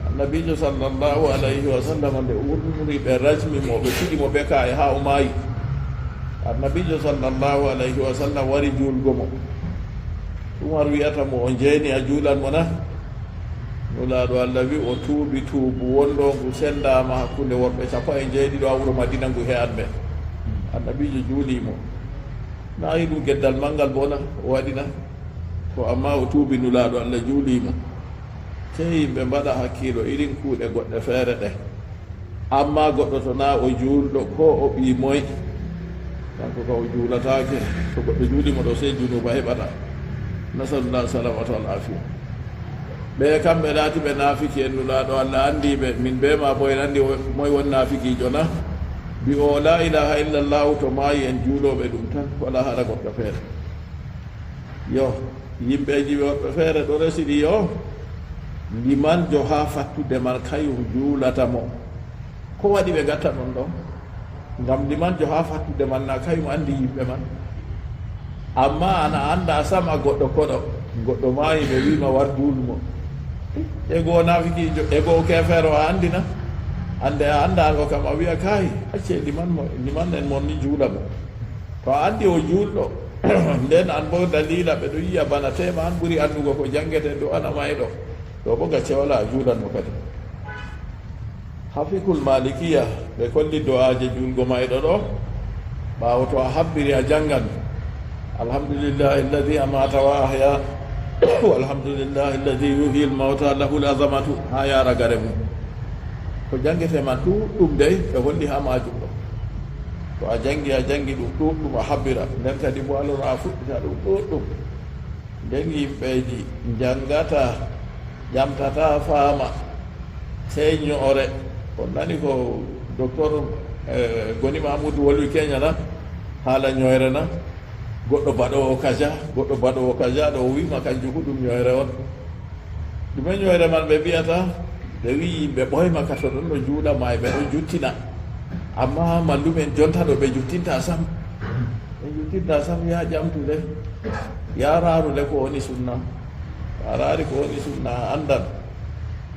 Annabiijo sallallahu alayhi wa sallam nde umri ɓe rajmi mo, ɓe fiɗi mo be kaa'e haa o maayi. Annabiijo sallallahu alayhi wa sallam wari juulgo mo. Umar wi'ata mo, "O jeeni a juulan mo na?" Nulaaɗo Allah wi', "O tuubi tuubu wondoongu senndaama hakkunde worɓe cappanɗe njeeɗiɗo haa wuro Madiina ngu he'an ɓe." Annabiijo juuli mo. Na yi ɗum geddal manngal bona o waɗina. Ko amma o tuubi Nulaaɗo Allah, juulii mo. Sey yimɓe mbaɗa hakkiilo irin kuuɗe goɗɗe feere ɗe. Amma goɗɗo to na o juulɗo, ko o ɓii moy, kanko ka o juulataake. To goɗɗo juulii mo ɗo, sey junuuba heɓata. Nasalullah salamata wal afiya. Ɓe kamɓe laati ɓe naafiki en, Nulaaɗo Allah anndii ɓe, min bee ma boo en anndi o-, moy woni naafikiijo na? Mbi'oowo laa ilaaha illallahu to maayi en juulooɓe ɗum tan, walaa haɗa goɗɗo feere. Yo, yimɓeeji woɓɓe feere ɗo resi ɗi yo, limanjo haa fattude man kayum juulata mo. Ko waɗi ɓe ngatta non ɗon? Ngam limanjo haa fattude man na kayum anndi yimɓe man. Amma an a anndaa sam a goɗɗo koɗo, goɗɗo maayi ɓe wi'ma war juul mo. E goo naafikiijo, e goo keefeero a anndi na? Annde a anndaa ko kam a wi'a kay, acce liman mo, liman en mon ni juula mo. To a anndi o juulɗo, nden an boo daliila ɓe ɗo yi'a bana teema an ɓuri anndugo ko janngete do'ana mayɗo. Ɗo boo gacce walaa a juulan mo kadi. Hafikul Malikiya ɓe kolli do'aaje juulgo mayɗo ɗo. Ɓaawo to a habbiri a janngan. Alhamdulillahi alladhi amata wa ahya. Walhamdulillahi alladhi yuhyi al-mawta lahul azamatu. Haa yaara gare mum. Ko janngete man ɗuuɗɗum dey, ɓe holli haa maajum ɗo. To a janngi, a janngi ɗum ɗuuɗɗum, a habbira. Nden kadi bo a lora a fuɗɗita ɗum ɗuuɗɗum. Nden yimɓeeji njanngata, ƴamtata, faama. Sey nyo'ore. On nani ko docteur, eh, Goni Mahmoud wolwi Kenya na? Haala nyoyre na? Goɗɗo baɗoowo kaja, goɗɗo baɗoowo kaja ɗo o wi'ma kanjum fu ɗum nyoyre on. Ɗume nyoyre man ɓe mbi'ata? Ɓe wi'i yimɓe ɓooyma ka to ɗon no juula maayɓe ɗon juttina. Amma mallumen jonta ɗo ɓe juttinta sam. Ɓe juttinta sam, yaa ƴamtude, yaa raarude ko woni sunna. A raari ko woni sunna, a anndan.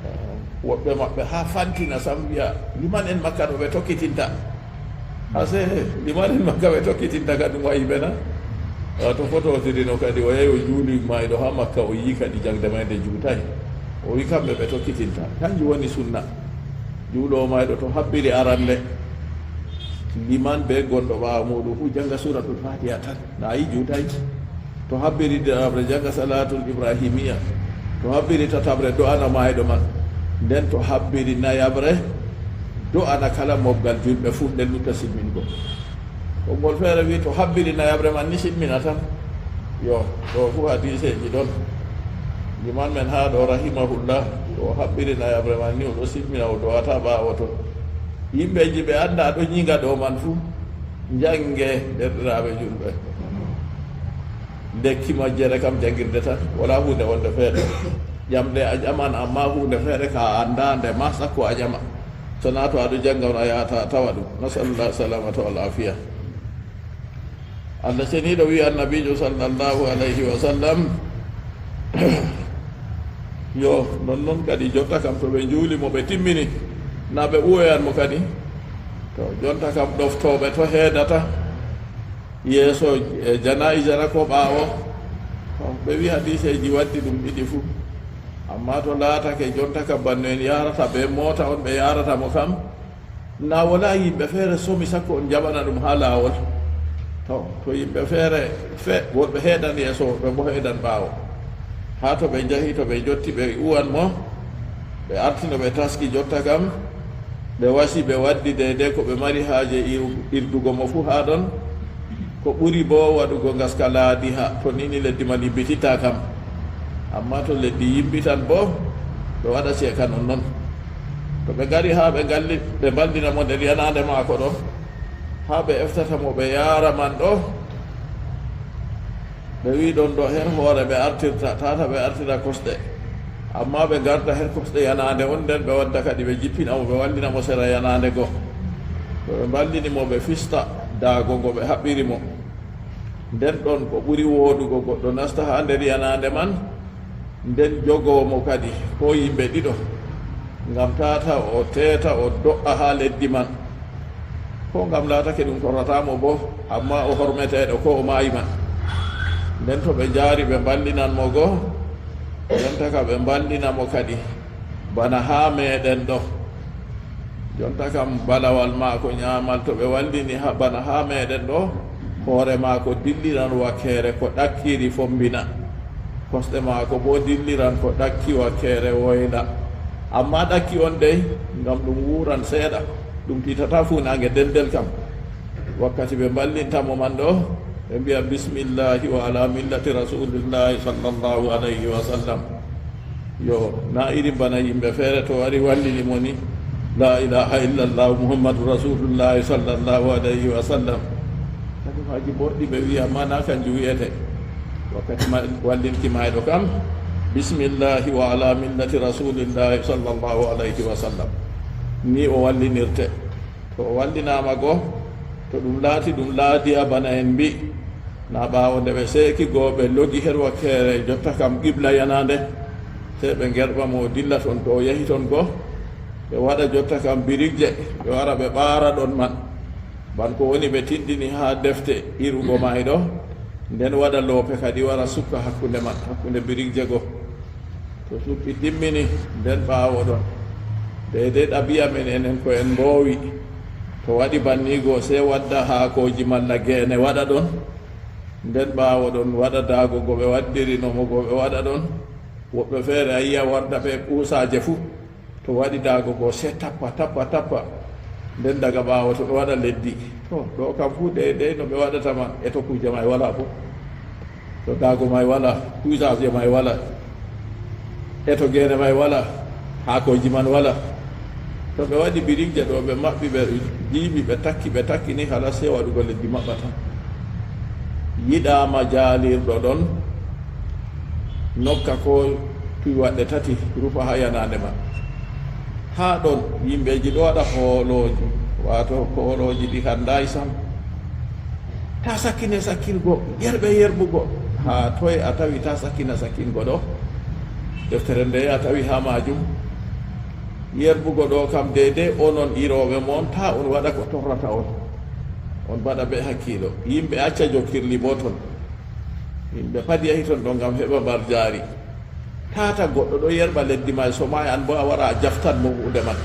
Eh, woɓɓe maɓɓe haa fantina sam wi'a, liman en Makka ɗo ɓe tokkitinta. Ase, liman en Makka ɓe tokkitinta ka ɗum wayi ɓe na? Wato fototirino kadi, o yahi o juuli mayɗo haa Makka, o yi'i kadi jaŋde may nde juutaay. O wi'i kamɓe ɓe tokkitinta. Kanjum woni sunna. Juuloowo mayɗo to habbiri arande, liman bee gonɗo ɓaawo muuɗum fuu jannga Suuratul Faatiha tan. Na yi juutaay. To habbiri ɗiɗaɓre, jannga Salaatul Ibrahimiya. To habbiri tataɓre, do'ana maayɗo man. Nden to habbiri nayaɓre, do'ana kala mobgal juulɓe fuu, nden lutta silmingo. Konngol feere wi'i, to habbiri nayaɓre man ni, silmina tan. Yo, ɗo fuu hadiiseeji ɗon. Liman men haa ɗo, rahimahullah, to o habbiri nayaɓre man ni, o ɗo silmina, o do'ata ɓaawo ton. Yimɓeeji ɓe annda ɗo nyiŋa ɗo man fuu, njannge, deerɗiraaɓe juulɓe. Lekki majjere kam janngirde tan, walaa huunde wonde feere. Ƴamɗe a ƴaman, ammaa huunde feere ka a anndaa nde ma, sakko a ƴama. Sonaa to aɗo jannga on, a yahata a tawa ɗum. Nasalullah salamata wal afiya. Allah ceniiɗo wi'i, Annabiijo sallallahu alayhi wa sallam, yo, nonnon kadi, jotta kam, to ɓe njuuli mo, ɓe timmini, na ɓe uwoyan mo kadi? To, jonta kam, ɗoftooɓe to heedata yeeso, e, janaa'iza na ko ɓaawo? To, ɓe wi'i hadiiseeji waddi ɗum ɗiɗi fuu. Ammaa to laatake jonta kam, banno en yahrata bee moota on, ɓe yahrata mo kam, na walaa yimɓe feere somi sakko on njaɓana ɗum haa laawol. To, to yimɓe feere fe-, woɗɓe heedan yeeso, woɗɓe boo heedan ɓaawo. Haa to ɓe njahi, to ɓe njotti, ɓe uwan mo, ɓe arti no ɓe taski jotta kam, ɓe wasi, ɓe waddi deydey ko ɓe mari haaje ir-, irdugo mo fuu haa ɗon. Ko ɓuri boo waɗugo ngaska laadiha, to nini leddi man yimbititta kam. Ammaa to leddi yimbitan boo, ɓe waɗa ceeka nonnon. To ɓe ngari haa ɓe ngalli-, ɓe mballina mo nder yanaande maako ɗo, haa ɓe eftata mo ɓe yaara man ɗo, ɓe wi'i ɗon ɗo her hoore ɓe artirta, tata ɓe artira kosɗe. Ammaa ɓe ngarda her kosɗe yanaande on, nden ɓe wadda kadi ɓe jippina mo, ɓe wallina mo sera yanaande go. To ɓe mballini mo, ɓe fista daago ngo ɓe haɓɓiri mo. Nden ɗon ko ɓuri wooɗugo goɗɗo nasta haa nder yanaande man, nden jogoo mo kadi, koo yimɓe ɗiɗo, ngam tata o teeta, o do'a haa leddi man. Koo ngam laatake ɗum torrataa mo boo, ammaa o hormeteeɗo koo o maayi man. Nden to ɓe njaari, ɓe mballinan mo go, jonta ka ɓe mballina mo kadi, bana haa meeɗen ɗo. Jonta kam balawal maako nyaamal to ɓe wallini ha, bana haa meeɗen ɗo, Hoore maako dilliran wakkeere ko ɗakkiri fombina, kosɗe maako boo dilliran ko ɗakki wakkeere woyla. Ammaa ɗakki on dey, ngam ɗum wuuran seeɗa, ɗum tiitataa fuunaaŋge dendel kam. Wakkati ɓe mballinta mo man ɗo, ɓe mbi'a, "Bismillaahi wa alaa millati Rasuulillaahi sallallaahu alayhi wa sallam." Yo, na irin bana yimɓe feere to wari wallini mo ni, "Laa ilaaha illallah Muhammadu Rasuulullaahi sallallaahu alayhi wa sallam." Kalimaaji boɗɗi ɓe wi'i, ammaa na kanjum wi'ete. Wakkati ma-, wallinki maayɗo kam, "Bismillaahi wa alaa millati Rasuulillaahi sallallaahu alayhi wa sallam." Ni o wallinirte. To o wallinaama go, to ɗum laati ɗum laadiya bana en mbi', na ɓaawo nde ɓe seeki go, ɓe logi her wakkeere jotta kam qibla yanaande, sey ɓe ngerɓa mo o dilla ton. To o yahi ton go, ɓe waɗa jotta kam birikje, ɓe wara ɓe ɓaara ɗon man. Ban ko woni ɓe tindini haa defte irugo maayɗo, nden waɗa loope kadi wara sukka hakkunde man, hakkunde birikje go. To sukki timmini, nden ɓaawo ɗon. Deydey ɗabi'a men enen ko en mboowi. To waɗi banni go, sey wadda haakooji malla geene waɗa ɗon. Nden ɓaawo ɗon waɗa daago go ɓe waɗdirino mo go ɓe waɗa ɗon. Woɓɓe feere a yi'a warda bee kuusaaje fuu. To waɗi daago go, sey tappa, tappa, tappa. Nden daga ɓaawo to ɓe waɗa leddi. To, ɗo kam fuu deydey no ɓe waɗata ma, e to kuuje may walaa fuu. To daago may walaa, kuusaaje may walaa, e to geene may walaa, haakooji man walaa. To ɓe waɗi birikje ɗo, ɓe maɓɓi, ɓe jiiɓi, ɓe takki, ɓe takki ni, halas, sey waɗugo leddi maɓɓata. Yiɗaama jaalirɗo ɗon nokka ko cuuɗi waɗɗe tati, rufa haa yanaande man. Haa ɗon, yimɓeeji ɗo waɗa hoolooji, waato hoolooji ɗi hanndaay sam. Taa sakkine sakkirgo, yerɓe yerɓugo. Haa toy a tawi taa sakkina sakkingo ɗo? Deftere ndeye a tawi haa maajum? Yerɓugo ɗo kam, deydey onon irooɓe mo on, taa on waɗa ko torrata on. On mbaɗa bee hakkiilo. Yimɓe acca jokkirli boo ton. Yimɓe padi yahi ton ɗo ngam heɓa mbarjaari. Tata goɗɗo ɗo yerɓa leddi may, so maay, an boo a wara a jaftan mo huunde man.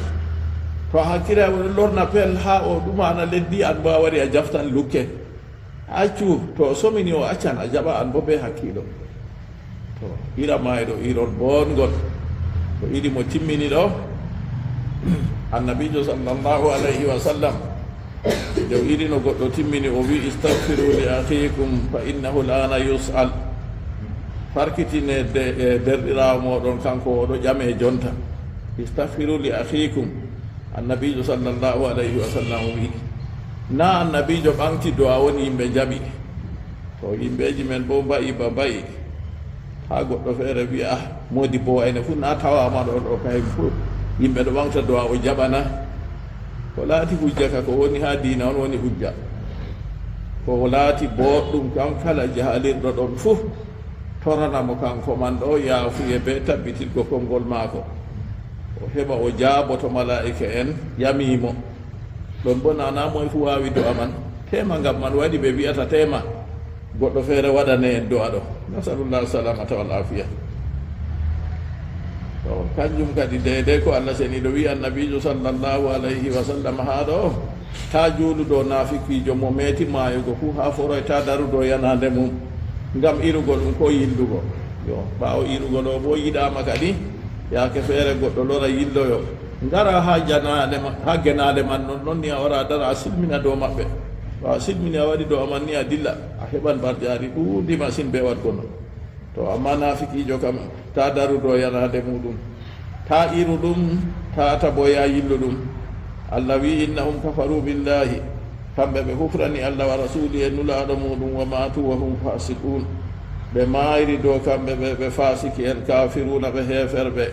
To a hakkilaay, o ɗon lorna peel haa o ɗumana leddi, an boo a wari a jaftan lukke. Accu, to o somini o accan, a jaɓa an boo bee hakkiilo. To ira maayɗo irol booɗngol, to iri mo timmini ɗo, Annabiijo sallallahu alayhi wa sallam, nde o iri no goɗɗo timmini, o wi'i, "Istagfiru li akhikum fa innahu al'ana yus'al." Farkitine de-, e derɗiraawo mooɗon, kanko o ɗo ƴame jonta. "Istagfiru li akhikum." Annabiijo sallallahu alayhi wa sallam o wi'i. Na Annabiijo ɓaŋgti do'a woni yimɓe njaɓi. To yimɓeeji men boo mba'i ba mba'i. Haa goɗɗo feere wi'a, "Ah, moodibbo wayne fuu na tawaama ɗo, ɗo kayen fuu. Yimɓe ɗo ɓaŋgta do'a o jaɓana." Ko laati hujja ka, ko woni haa diina on woni hujja. Ko laati booɗɗum kam, kala jaalirɗo ɗon fuu, torana mo kanko man ɗo yaafuye bee tabbitirgo konngol maako. O heɓa o jaabo to malaa'ika en ƴami mo. Ɗon boo na, na moy fuu waawi do'a man. Teema ngam man waɗi ɓe mbi'ata teema goɗɗo feere waɗane en do'a ɗo. Nasalullah salamata wal afiya. To, kanjum kadi deydey ko Allah seniiɗo wi'i Annabiijo sallallahu alayhi wa sallam haa ɗo, taa juulu dow naafikiijo mo meeti maayugo fuu haa foroy, taa daru dow yanaande mum ngam irugo ɗum koo yillugo. Yo, ɓaawo irugo ɗo boo yiɗaama kadi, yaake feere goɗɗo lora yilloyo. Ngara haa janaale ma-, haa genaale man non, non ni a wara a dara a silmina dow maɓɓe. To a silmini a waɗi do'a man ni a dilla, a heɓan mbarjaari ɗuuɗndi masin bee waɗgo non. To, ammaa naafikiijo kam, taa daru dow yanaande muuɗum. Taa iru ɗum, taa tabo yaa yillu ɗum. Allah wi'i, "Innahum kafaru billahi." Kamɓe ɓe hufrani Allah wa rasuuli e nulaaɗo muuɗum, "wa maatu wa hum fasiqun." Ɓe maayri dow kamɓe ɓe, ɓe faasiki en, kaafiruuna, ɓe heeferɓe.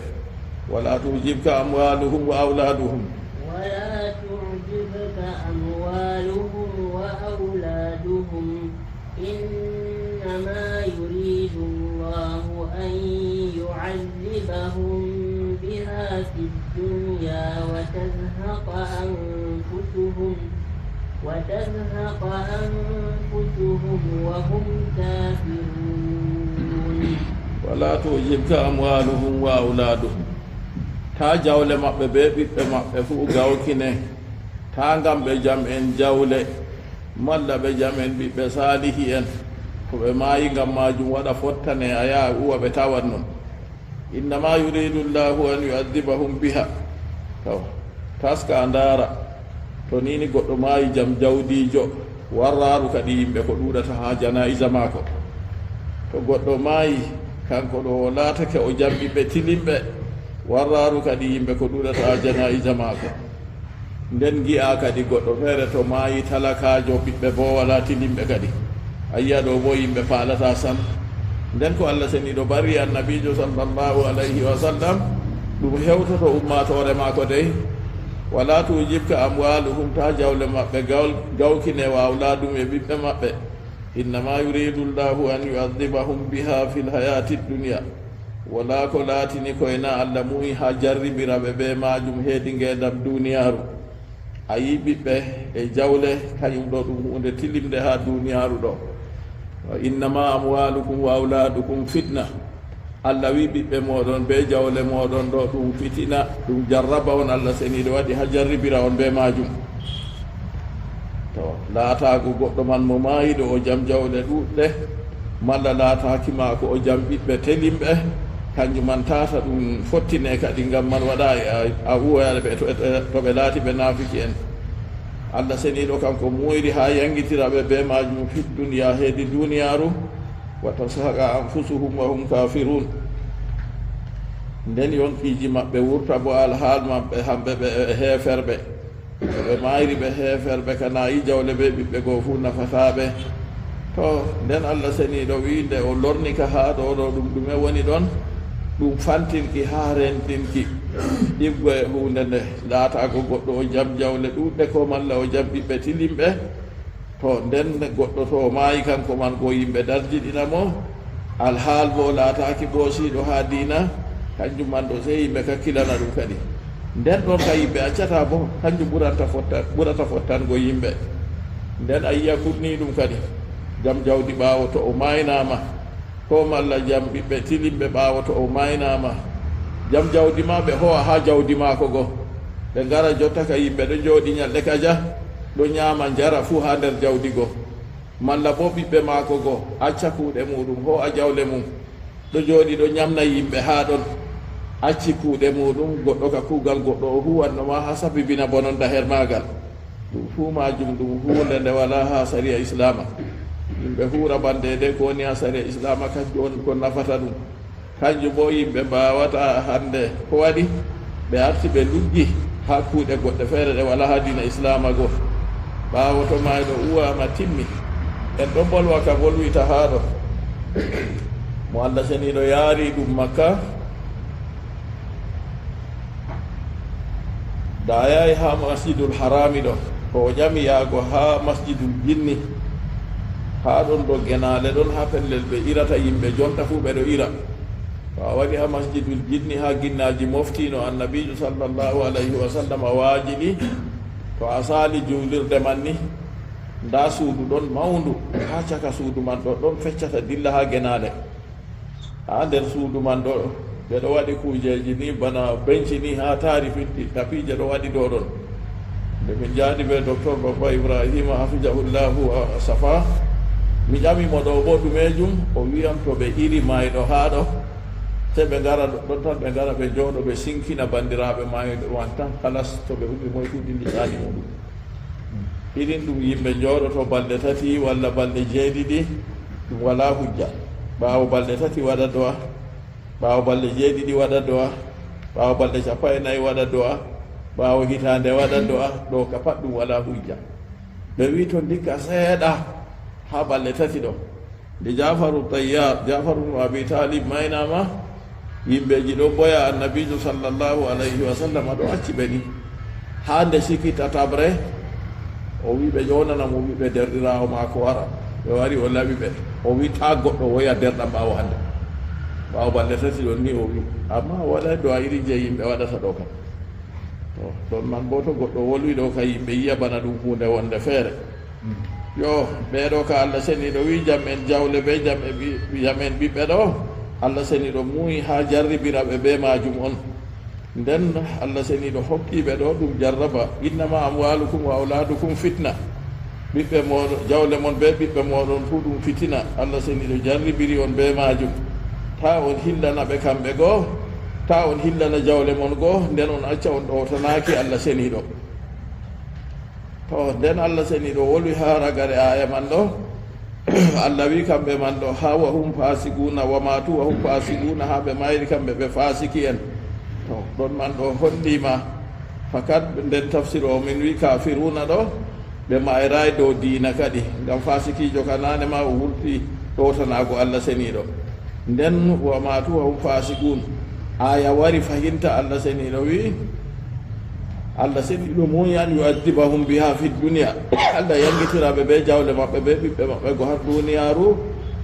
"Wala tujibka amwaluhum wa awladuhum." ولا تعجبك أموالهم وأولادهم، إنما يريد الله أن يعذبهم بها في الدنيا وتزهق أنفسهم، وتزهق أنفسهم وهم كافرون. "Wala tujibka amwaluhum wa awladuhum." Taa jawle maɓɓe bee ɓiɓɓe maɓɓe fuu gawkine. Taa ngam ɓe jam en jawle. Malla ɓe jam en ɓiɓɓe saalihi en, ko ɓe maayi ngam maajum waɗa fottane, a yaha uwa ɓe tawan non. Innama yuridu Allahu an yu'adhibahum biha. Taw, taska a ndaara, to ni ni goɗɗo maayi jam jawdiijo, warraaru kadi yimɓe ko ɗuuɗata haa janaa'iza maako. To goɗɗo maayi, kanko ɗo o laatake o jam ɓiɓɓe tilimɓe, warraaru kadi yimɓe ko ɗuuɗata haa janaa'iza maako. Nden ngi'a kadi goɗɗo feere to maayi talakaajo, ɓiɓɓe boo walaa tilimɓe kadi. A yi'a ɗo boo yimɓe paalataa sam. Nden ko Allah seniiɗo barri annabiijo sallallahu alayhi wa sallam, ɗum hewtoto ummaatoore maako dey. Wala tujibka amwaluhum, taa jawle maɓɓe gawl-, gawkine wa awladum e ɓiɓɓe maɓɓe. Innama yuridu Allahu an yu'adhibahum biha fil hayati dunya. Wala ko laatini koy na Allah muyi haa jarribira ɓe bee maajum heedi ngeendam duniyaaru. A yi ɓiɓɓe e jawle, kañum ɗo ɗum huunde tilimnde haa duniyaaru ɗo. Wa innama amwalukum wa awladukum fitna. Allah wi ɓiɓɓe mooɗon bee jawle mooɗon ɗo ɗum fitina, ɗum jarraba on Allah seniiɗo waɗi haa jarribira on bee maajum. To, laataago goɗɗo man mo maayiɗo o jam jawle ɗuuɗɗe, malla laataaki maako o jam ɓiɓɓe telimɓe, kanjum man tata ɗum fottine kadi, ngam man waɗa a, a uwoyaade ɓe to, to ɓe laati ɓe naafiki en. Allah seniiɗo kanko muuyri haa yangitira ɓe bee maajum fi dunya, heedi duniyaaru, wa tazhaqa anfusuhum wa hum kafirun. Nden yonkiiji maɓɓe wurta bo alhaal maɓɓe hamɓe ɓe e heeferɓe. To ɓe maayri ɓe heeferɓe, kana yi jawle bee ɓiɓɓe goo fuu nafataa ɓe. To, nden Allah seniiɗo wi'i nde o lorni ka haa ɗo ɗo ɗum ɗume woni ɗon? Ɗum fantinki haa rentinki ɗiggo e huunde nde, laataago goɗɗo o jam jawle ɗuuɗɗe ko malla o jam ɓiɓɓe tilimɓe. To, nden goɗɗo to o maayi kanko man go yimɓe darjiɗina mo, alhaal bo o laataaki ɓoosiiɗo haa diina, kanjum man ɗo sey yimɓe kakkilana ɗum kadi. Nden ɗon ka yimɓe accata bo, kanjum ɓuranta fotta-, ɓurata fottango yimɓe. Nden a yi'a kuɗni ɗum kadi, jam jawdi ɓaawo to o maaynaama, ko malla jam ɓiɓɓe tilimɓe ɓaawo to o maaynaama. Jam jawdi ma ɓe ho'a haa jawdi maako go. Ɓe ngara jotta ka yimɓe ɗo jooɗi nyalɗe kaja, ɗo nyaama njara fuu haa nder jawdi go. Malla boo ɓiɓɓe maako go, acca kuuɗe muuɗum, ho'a jawle mum. Ɗo jooɗi ɗo nyamna yimɓe haa ɗon. Acci kuuɗe muuɗum, goɗɗo ka kuugal goɗɗo o huuwanno ma haa sabibina bononda her maagal. Ɗum fuu maajum ɗum huunde nde walaa haa sariya Islaama. Yimɓe huura bannde nde ko woni haa sariya Islaama, kanjum on ko nafata ɗum. Kanjum boo yimɓe mbaawataa hannde ko waɗi ɓe arti ɓe luggi haa kuuɗe goɗɗe feere ɗe walaa haa diina Islaama go. Ɓaawo to maayɗo uwaama timmi, en ɗon bolwa ka bolwita haa ɗo. Mo Allah seniiɗo yaari ɗum Makka, da a yahi haa Masjidul Harami ɗo, ko o ƴami yaago haa Masjidul Jinni, haa ɗon ɗo genaale ɗon, haa pellel ɓe irata yimɓe jonta fuu ɓe ɗo ira. To a wari haa Masjidul Jinni, haa ginnaaji mofti no Annabiijo sallallahu alayhi wa sallam waajini, to a saali juulirde man ni, ndaa suudu ɗon mawndu, haa caka suudu man ɗo, ɗon feccata dilla haa genaale. Haa nder suudu man ɗo, ɓe ɗo waɗi kuujeeji ni bana benci ni haa taari fitti, tapiije ɗo waɗi dow ɗon. Nde min njaadi bee Doktor Babba Ibrahima hafidahullahu wa safa, mi ƴami mo ɗo boo ɗumeejum, o wi'am to ɓe iri maayɗo haa ɗo, sey ɓe ngara ɗon tan, ɓe ngara ɓe njooɗo, ɓe sinkina banndiraaɓe maayɗo man tan, kalas, to ɓe ummi moy fuu dilli caali muuɗum. Irin ɗum yimɓe njooɗoto balɗe tati walla balɗe jeeɗiɗi, ɗum walaa hujja. Ɓaawo balɗe tati waɗa do'a, ɓaawo balɗe jeeɗiɗi waɗa do'a, ɓaawo balɗe cappanɗe nayi waɗa do'a, ɓaawo hitaande waɗa do'a, ɗo ka pat ɗum walaa hujja. Ɓe wi'i to ndikka seeɗa haa balɗe tati ɗo. Nde Jaafaru Tayyaar, Jaafaru ibnu Abi Taalib maynaama, yimɓeeji ɗo mboya Annabiijo sallallahu alayhi wa sallam ɗo acci ɓe ni. Haa nde siki tataɓre, o wi ɓe ƴoonana mo ɓiɓɓe derɗiraawo maako wara. Ɓe wari o laɓi ɓe. O wi taa goɗɗo woya derɗam ɓaawo hannde. Ɓaawo balɗe tati ɗon ni o wi. Amma o waɗay do'a irin jey yimɓe waɗata ɗo kam. To, ɗon man boo to goɗɗo wolwi ɗo ka yimɓe yi'a bana ɗum huunde wonde feere. Yo, ɓee ɗo ka Allah seniiɗo wi jam en jawle bee jam e ɓi-, jam en ɓiɓɓe ɗo, Allah seniiɗo muuyi haa jarribira ɓe bee maajum on. Nden Allah seniiɗo hokki ɓe ɗo ɗum jarraba, "Innama amwalukum wa awladukum fitna." ɓiɓɓe mooɗon, jawle mon bee ɓiɓɓe mooɗon fuu ɗum fitina. Allah Seniiɗo jarribiri on bee maajum. Taa on hillana ɓe kamɓe goo, taa on hillana jawle mon goo, nden on acca on ɗowtanaaki Allah Seniiɗo. To, nden Allah Seniiɗo wolwi haa ragare aaya man ɗo. Allah wi'i kamɓe man ɗo, haa wa hum faasiquuna, wa maatu wa hum faasiquuna, haa ɓe mayri kamɓe ɓe faasiki'en. To, ɗon man ɗo holli ma, fakat nden tafsir o min wi'i kaafiruuna ɗo, ɓe mayraay dow diina kadi, ngam faasikiijo ka naane ma o wurti ɗowtanaago Allah Seniiɗo. Nden, wa maatu wa hum faasiquun. Aaya wari fahinta Allah Seniiɗo wi'i, Allah Seniiɗo muuyi an yu'adhibahum biha fi dunya. Allah yangitira ɓe bee jawle maɓɓe, bee ɓiɓɓe maɓɓe go har duniyaaru.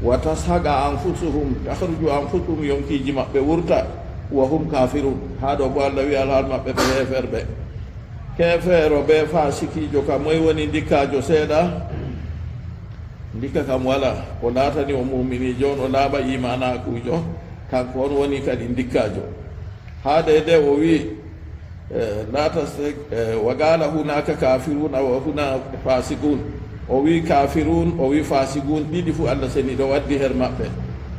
Wa tashaqa anfusuhum, takhruju anfusuhum, yonkiiji maɓɓe wurta. Wa hum kafirun. Haa ɗo boo Allah wi'i alhaal maɓɓe ɓe heeferɓe. Keefeero bee faasikiijo ka moy woni ndikkaajo seeɗa? Ndikka kam walaa. O laatani o muuminiijo on, o laaɓa iimaanaakuujo. Kanko on woni kadi ndikkaajo. Haa deydey o wi'i, eh, laa tastag-, eh, wa qaala hunaaka kaafiruuna wa huna faasiquun. O wi'i kaafiruun, o wi'i faasiquun, ɗiɗi fuu Allah Seniiɗo waddi her maɓɓe.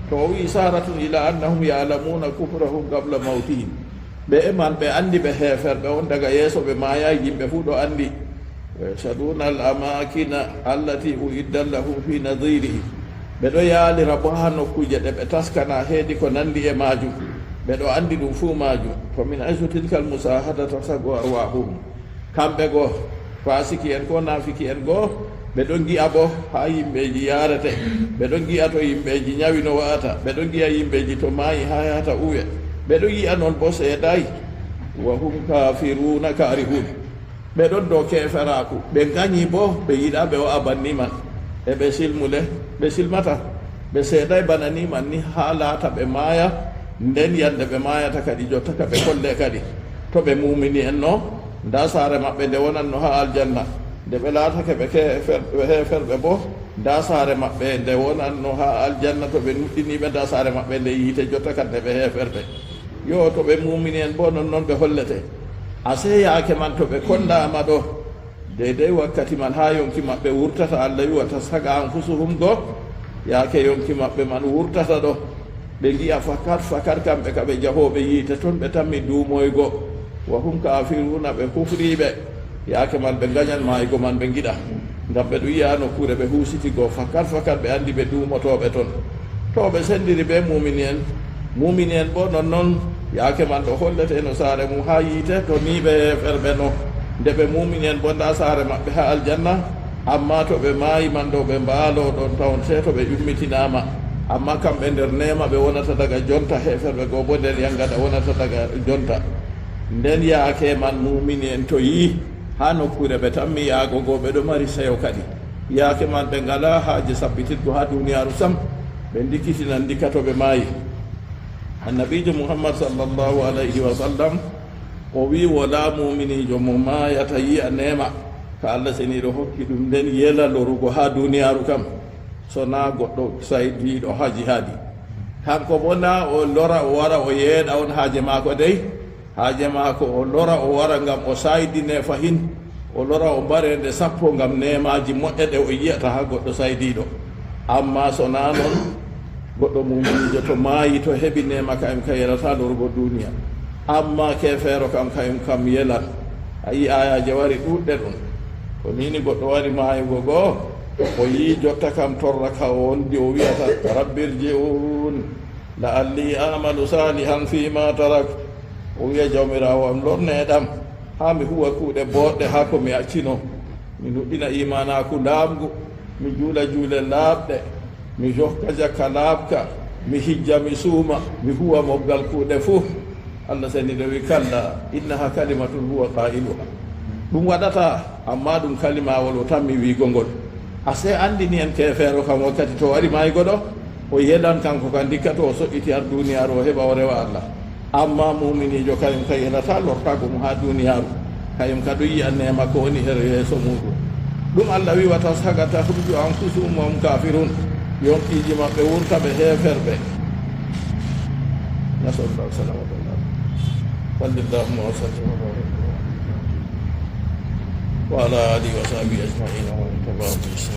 To o wi'i isaaratun ila annahum ya'lamuuna kufrahum qabla mawtihim. Ɓe e man ɓe anndi ɓe heeferɓe on daga yeeso ɓe maayaay, yimɓe fuu ɗo anndi. Wa yashhaduuna al amaakina allati u'iddat lahum fi nadirihi. Ɓe ɗo yaalira boo haa nokkuuje ɗe ɓe taskana heedi ko nanndi e maajum. Ɓe ɗo anndi ɗum fuu maajum. Fa min haysu tilka al musaahada tashaqqu arwaahuhum. Kamɓe goo, faasiki'en koo naafiki'en goo, ɓe ɗon ngi'a boo haa yimɓeeji yaarete. Ɓe ɗon ngi'a to yimɓeeji nyawi no wa'ata. Ɓe ɗon ngi'a yimɓeeji to maayi haa yahata uwe. Ɓe ɗon yi'a non boo seedaay. Wa hum kaafiruuna kaarihuun. Ɓe ɗon dow keeferaaku, ɓe nganyi boo, ɓe yiɗaa ɓe wa'a banni man. E ɓe silmule, ɓe silmata. Ɓe seedaay bana ni man ni haa laata ɓe maaya, nden yande ɓe maayata kadi, jotta ka ɓe kolle kadi. To ɓe muumini'en no, ndaa saare maɓɓe nde wonanno haa aljanna. Nde ɓe laatake ɓe keefer-, ɓe heeferɓe boo, ndaa saare maɓɓe nde wonanno haa aljanna, to ɓe nuɗɗiniiɓe, ndaa saare maɓɓe nde yiite, jotta kadi nde ɓe heeferɓe. Yo, to ɓe muumini'en boo, non non ɓe hollete. Asee yaake man to ɓe kollaama ɗo, deydey wakkati man haa yonki maɓɓe wurtata, Allah wi'i, wa tashaqa anfusuhum go, yaake yonki maɓɓe man wurtata ɗo, ɓe ngi'a fakat, fakat kamɓe ka ɓe jahooɓe yiite ton, ɓe tammi duumoygo. Wa hum kaafiruuna, ɓe kufriiɓe. Yaake man ɓe nganyan maaygo man ɓe ngiɗa. Ngam ɓe ɗum yi'a nokkuure ɓe huusiti go, fakat, fakat ɓe anndi ɓe duumotooɓe ton. To ɓe senndiri bee muumini'en, muumini'en boo non non, yaake man ɗo hollete no saare mum haa yiite, to nii ɓe heeferɓe no. Nde ɓe muumini'en boo, ndaa saare maɓɓe haa aljanna, ammaa to ɓe maayi man ɗo, ɓe mbaalo ɗon tawon, sey to ɓe ummitinaama. Ammaa kamɓe nder neema ɓe wonata daga jonta, heeferɓe goo boo nder yangada wonata daga jonta. Nden yaake man muumini'en to yi'i haa nokkuure ɓe tammi yaago go, ɓe ɗo mari seyo kadi. Yaake man ɓe ngalaa haaje sabbititgo haa duniyaaru sam, ɓe ndikkitinan ndikka to ɓe maayi. Annabiijo Muhammad sallallahu alayhi wa sallam, o wi'i, walaa muuminiijo mo maayata yi'a neema ka Allah Seniiɗo hokki ɗum, nden yela lorugo haa duniyaaru kam, so naa goɗɗo saydiiɗo haa jihaadi. Kanko boo naa o lora, o wara o yeeɗa on haaje maako dey, haaje maako o lora o wara ngam o saydine fahin, o lora o mbareende sappo ngam neemaaji moƴƴe ɗe o yi'ata haa goɗɗo saydiiɗo. Ammaa so naa non, goɗɗo muuminiijo to maayi, to heɓi neema, kayum ka yelataa lorugo duuniya. Ammaa keefeero kam, kayum kam yelan. A yi'i aayaaje wari ɗuuɗɗe ɗum. Ko nii ni goɗɗo wari maayugo go, o yi'i jotta kam torra ka o wondi, o wi'ata, rabbi irji'un. La'alli a'malu salihan fima tarak. O wi'a, Jawmiraawo am, lorneeɗam, haa mi huwa kuuɗe booɗɗe haa ko mi accino. Mi nuɗɗina iimaanaaku laaɓngu, mi juula juule laaɓɗe, mi jokka jakka laaɓka, mi hijja, mi suuma, mi huwa moggal kuuɗe fuu. Allah Seniiɗo wi'i, kalla, innaha kalimatun huwa qailuha. Ɗum waɗataa, ammaa ɗum kalimawol o tammi wi'go ngol. Asee anndini en keefeero kam wakkati to wari maaygo ɗo, o yelan kanko ka ndikka to o so'iti har duuniyaaru o heɓa o rewa Allah. Ammaa muuminiijo kayum ka yelataa lortaago mo haa duuniyaaru. Kayum ka ɗum yi'a neema ko woni her yeeso muuɗum. Ɗum Allah wi'i, wa tashaqa takhruju anfusuhum wa hum kafirun. Yonkiiji maɓɓe wurta ɓe heeferɓe. Nasallallahu salamata wal afiya. Salli Allahumma wa sallim wa barik. وعلى آله وصحبه أجمعين ومن تبعهم بإحسان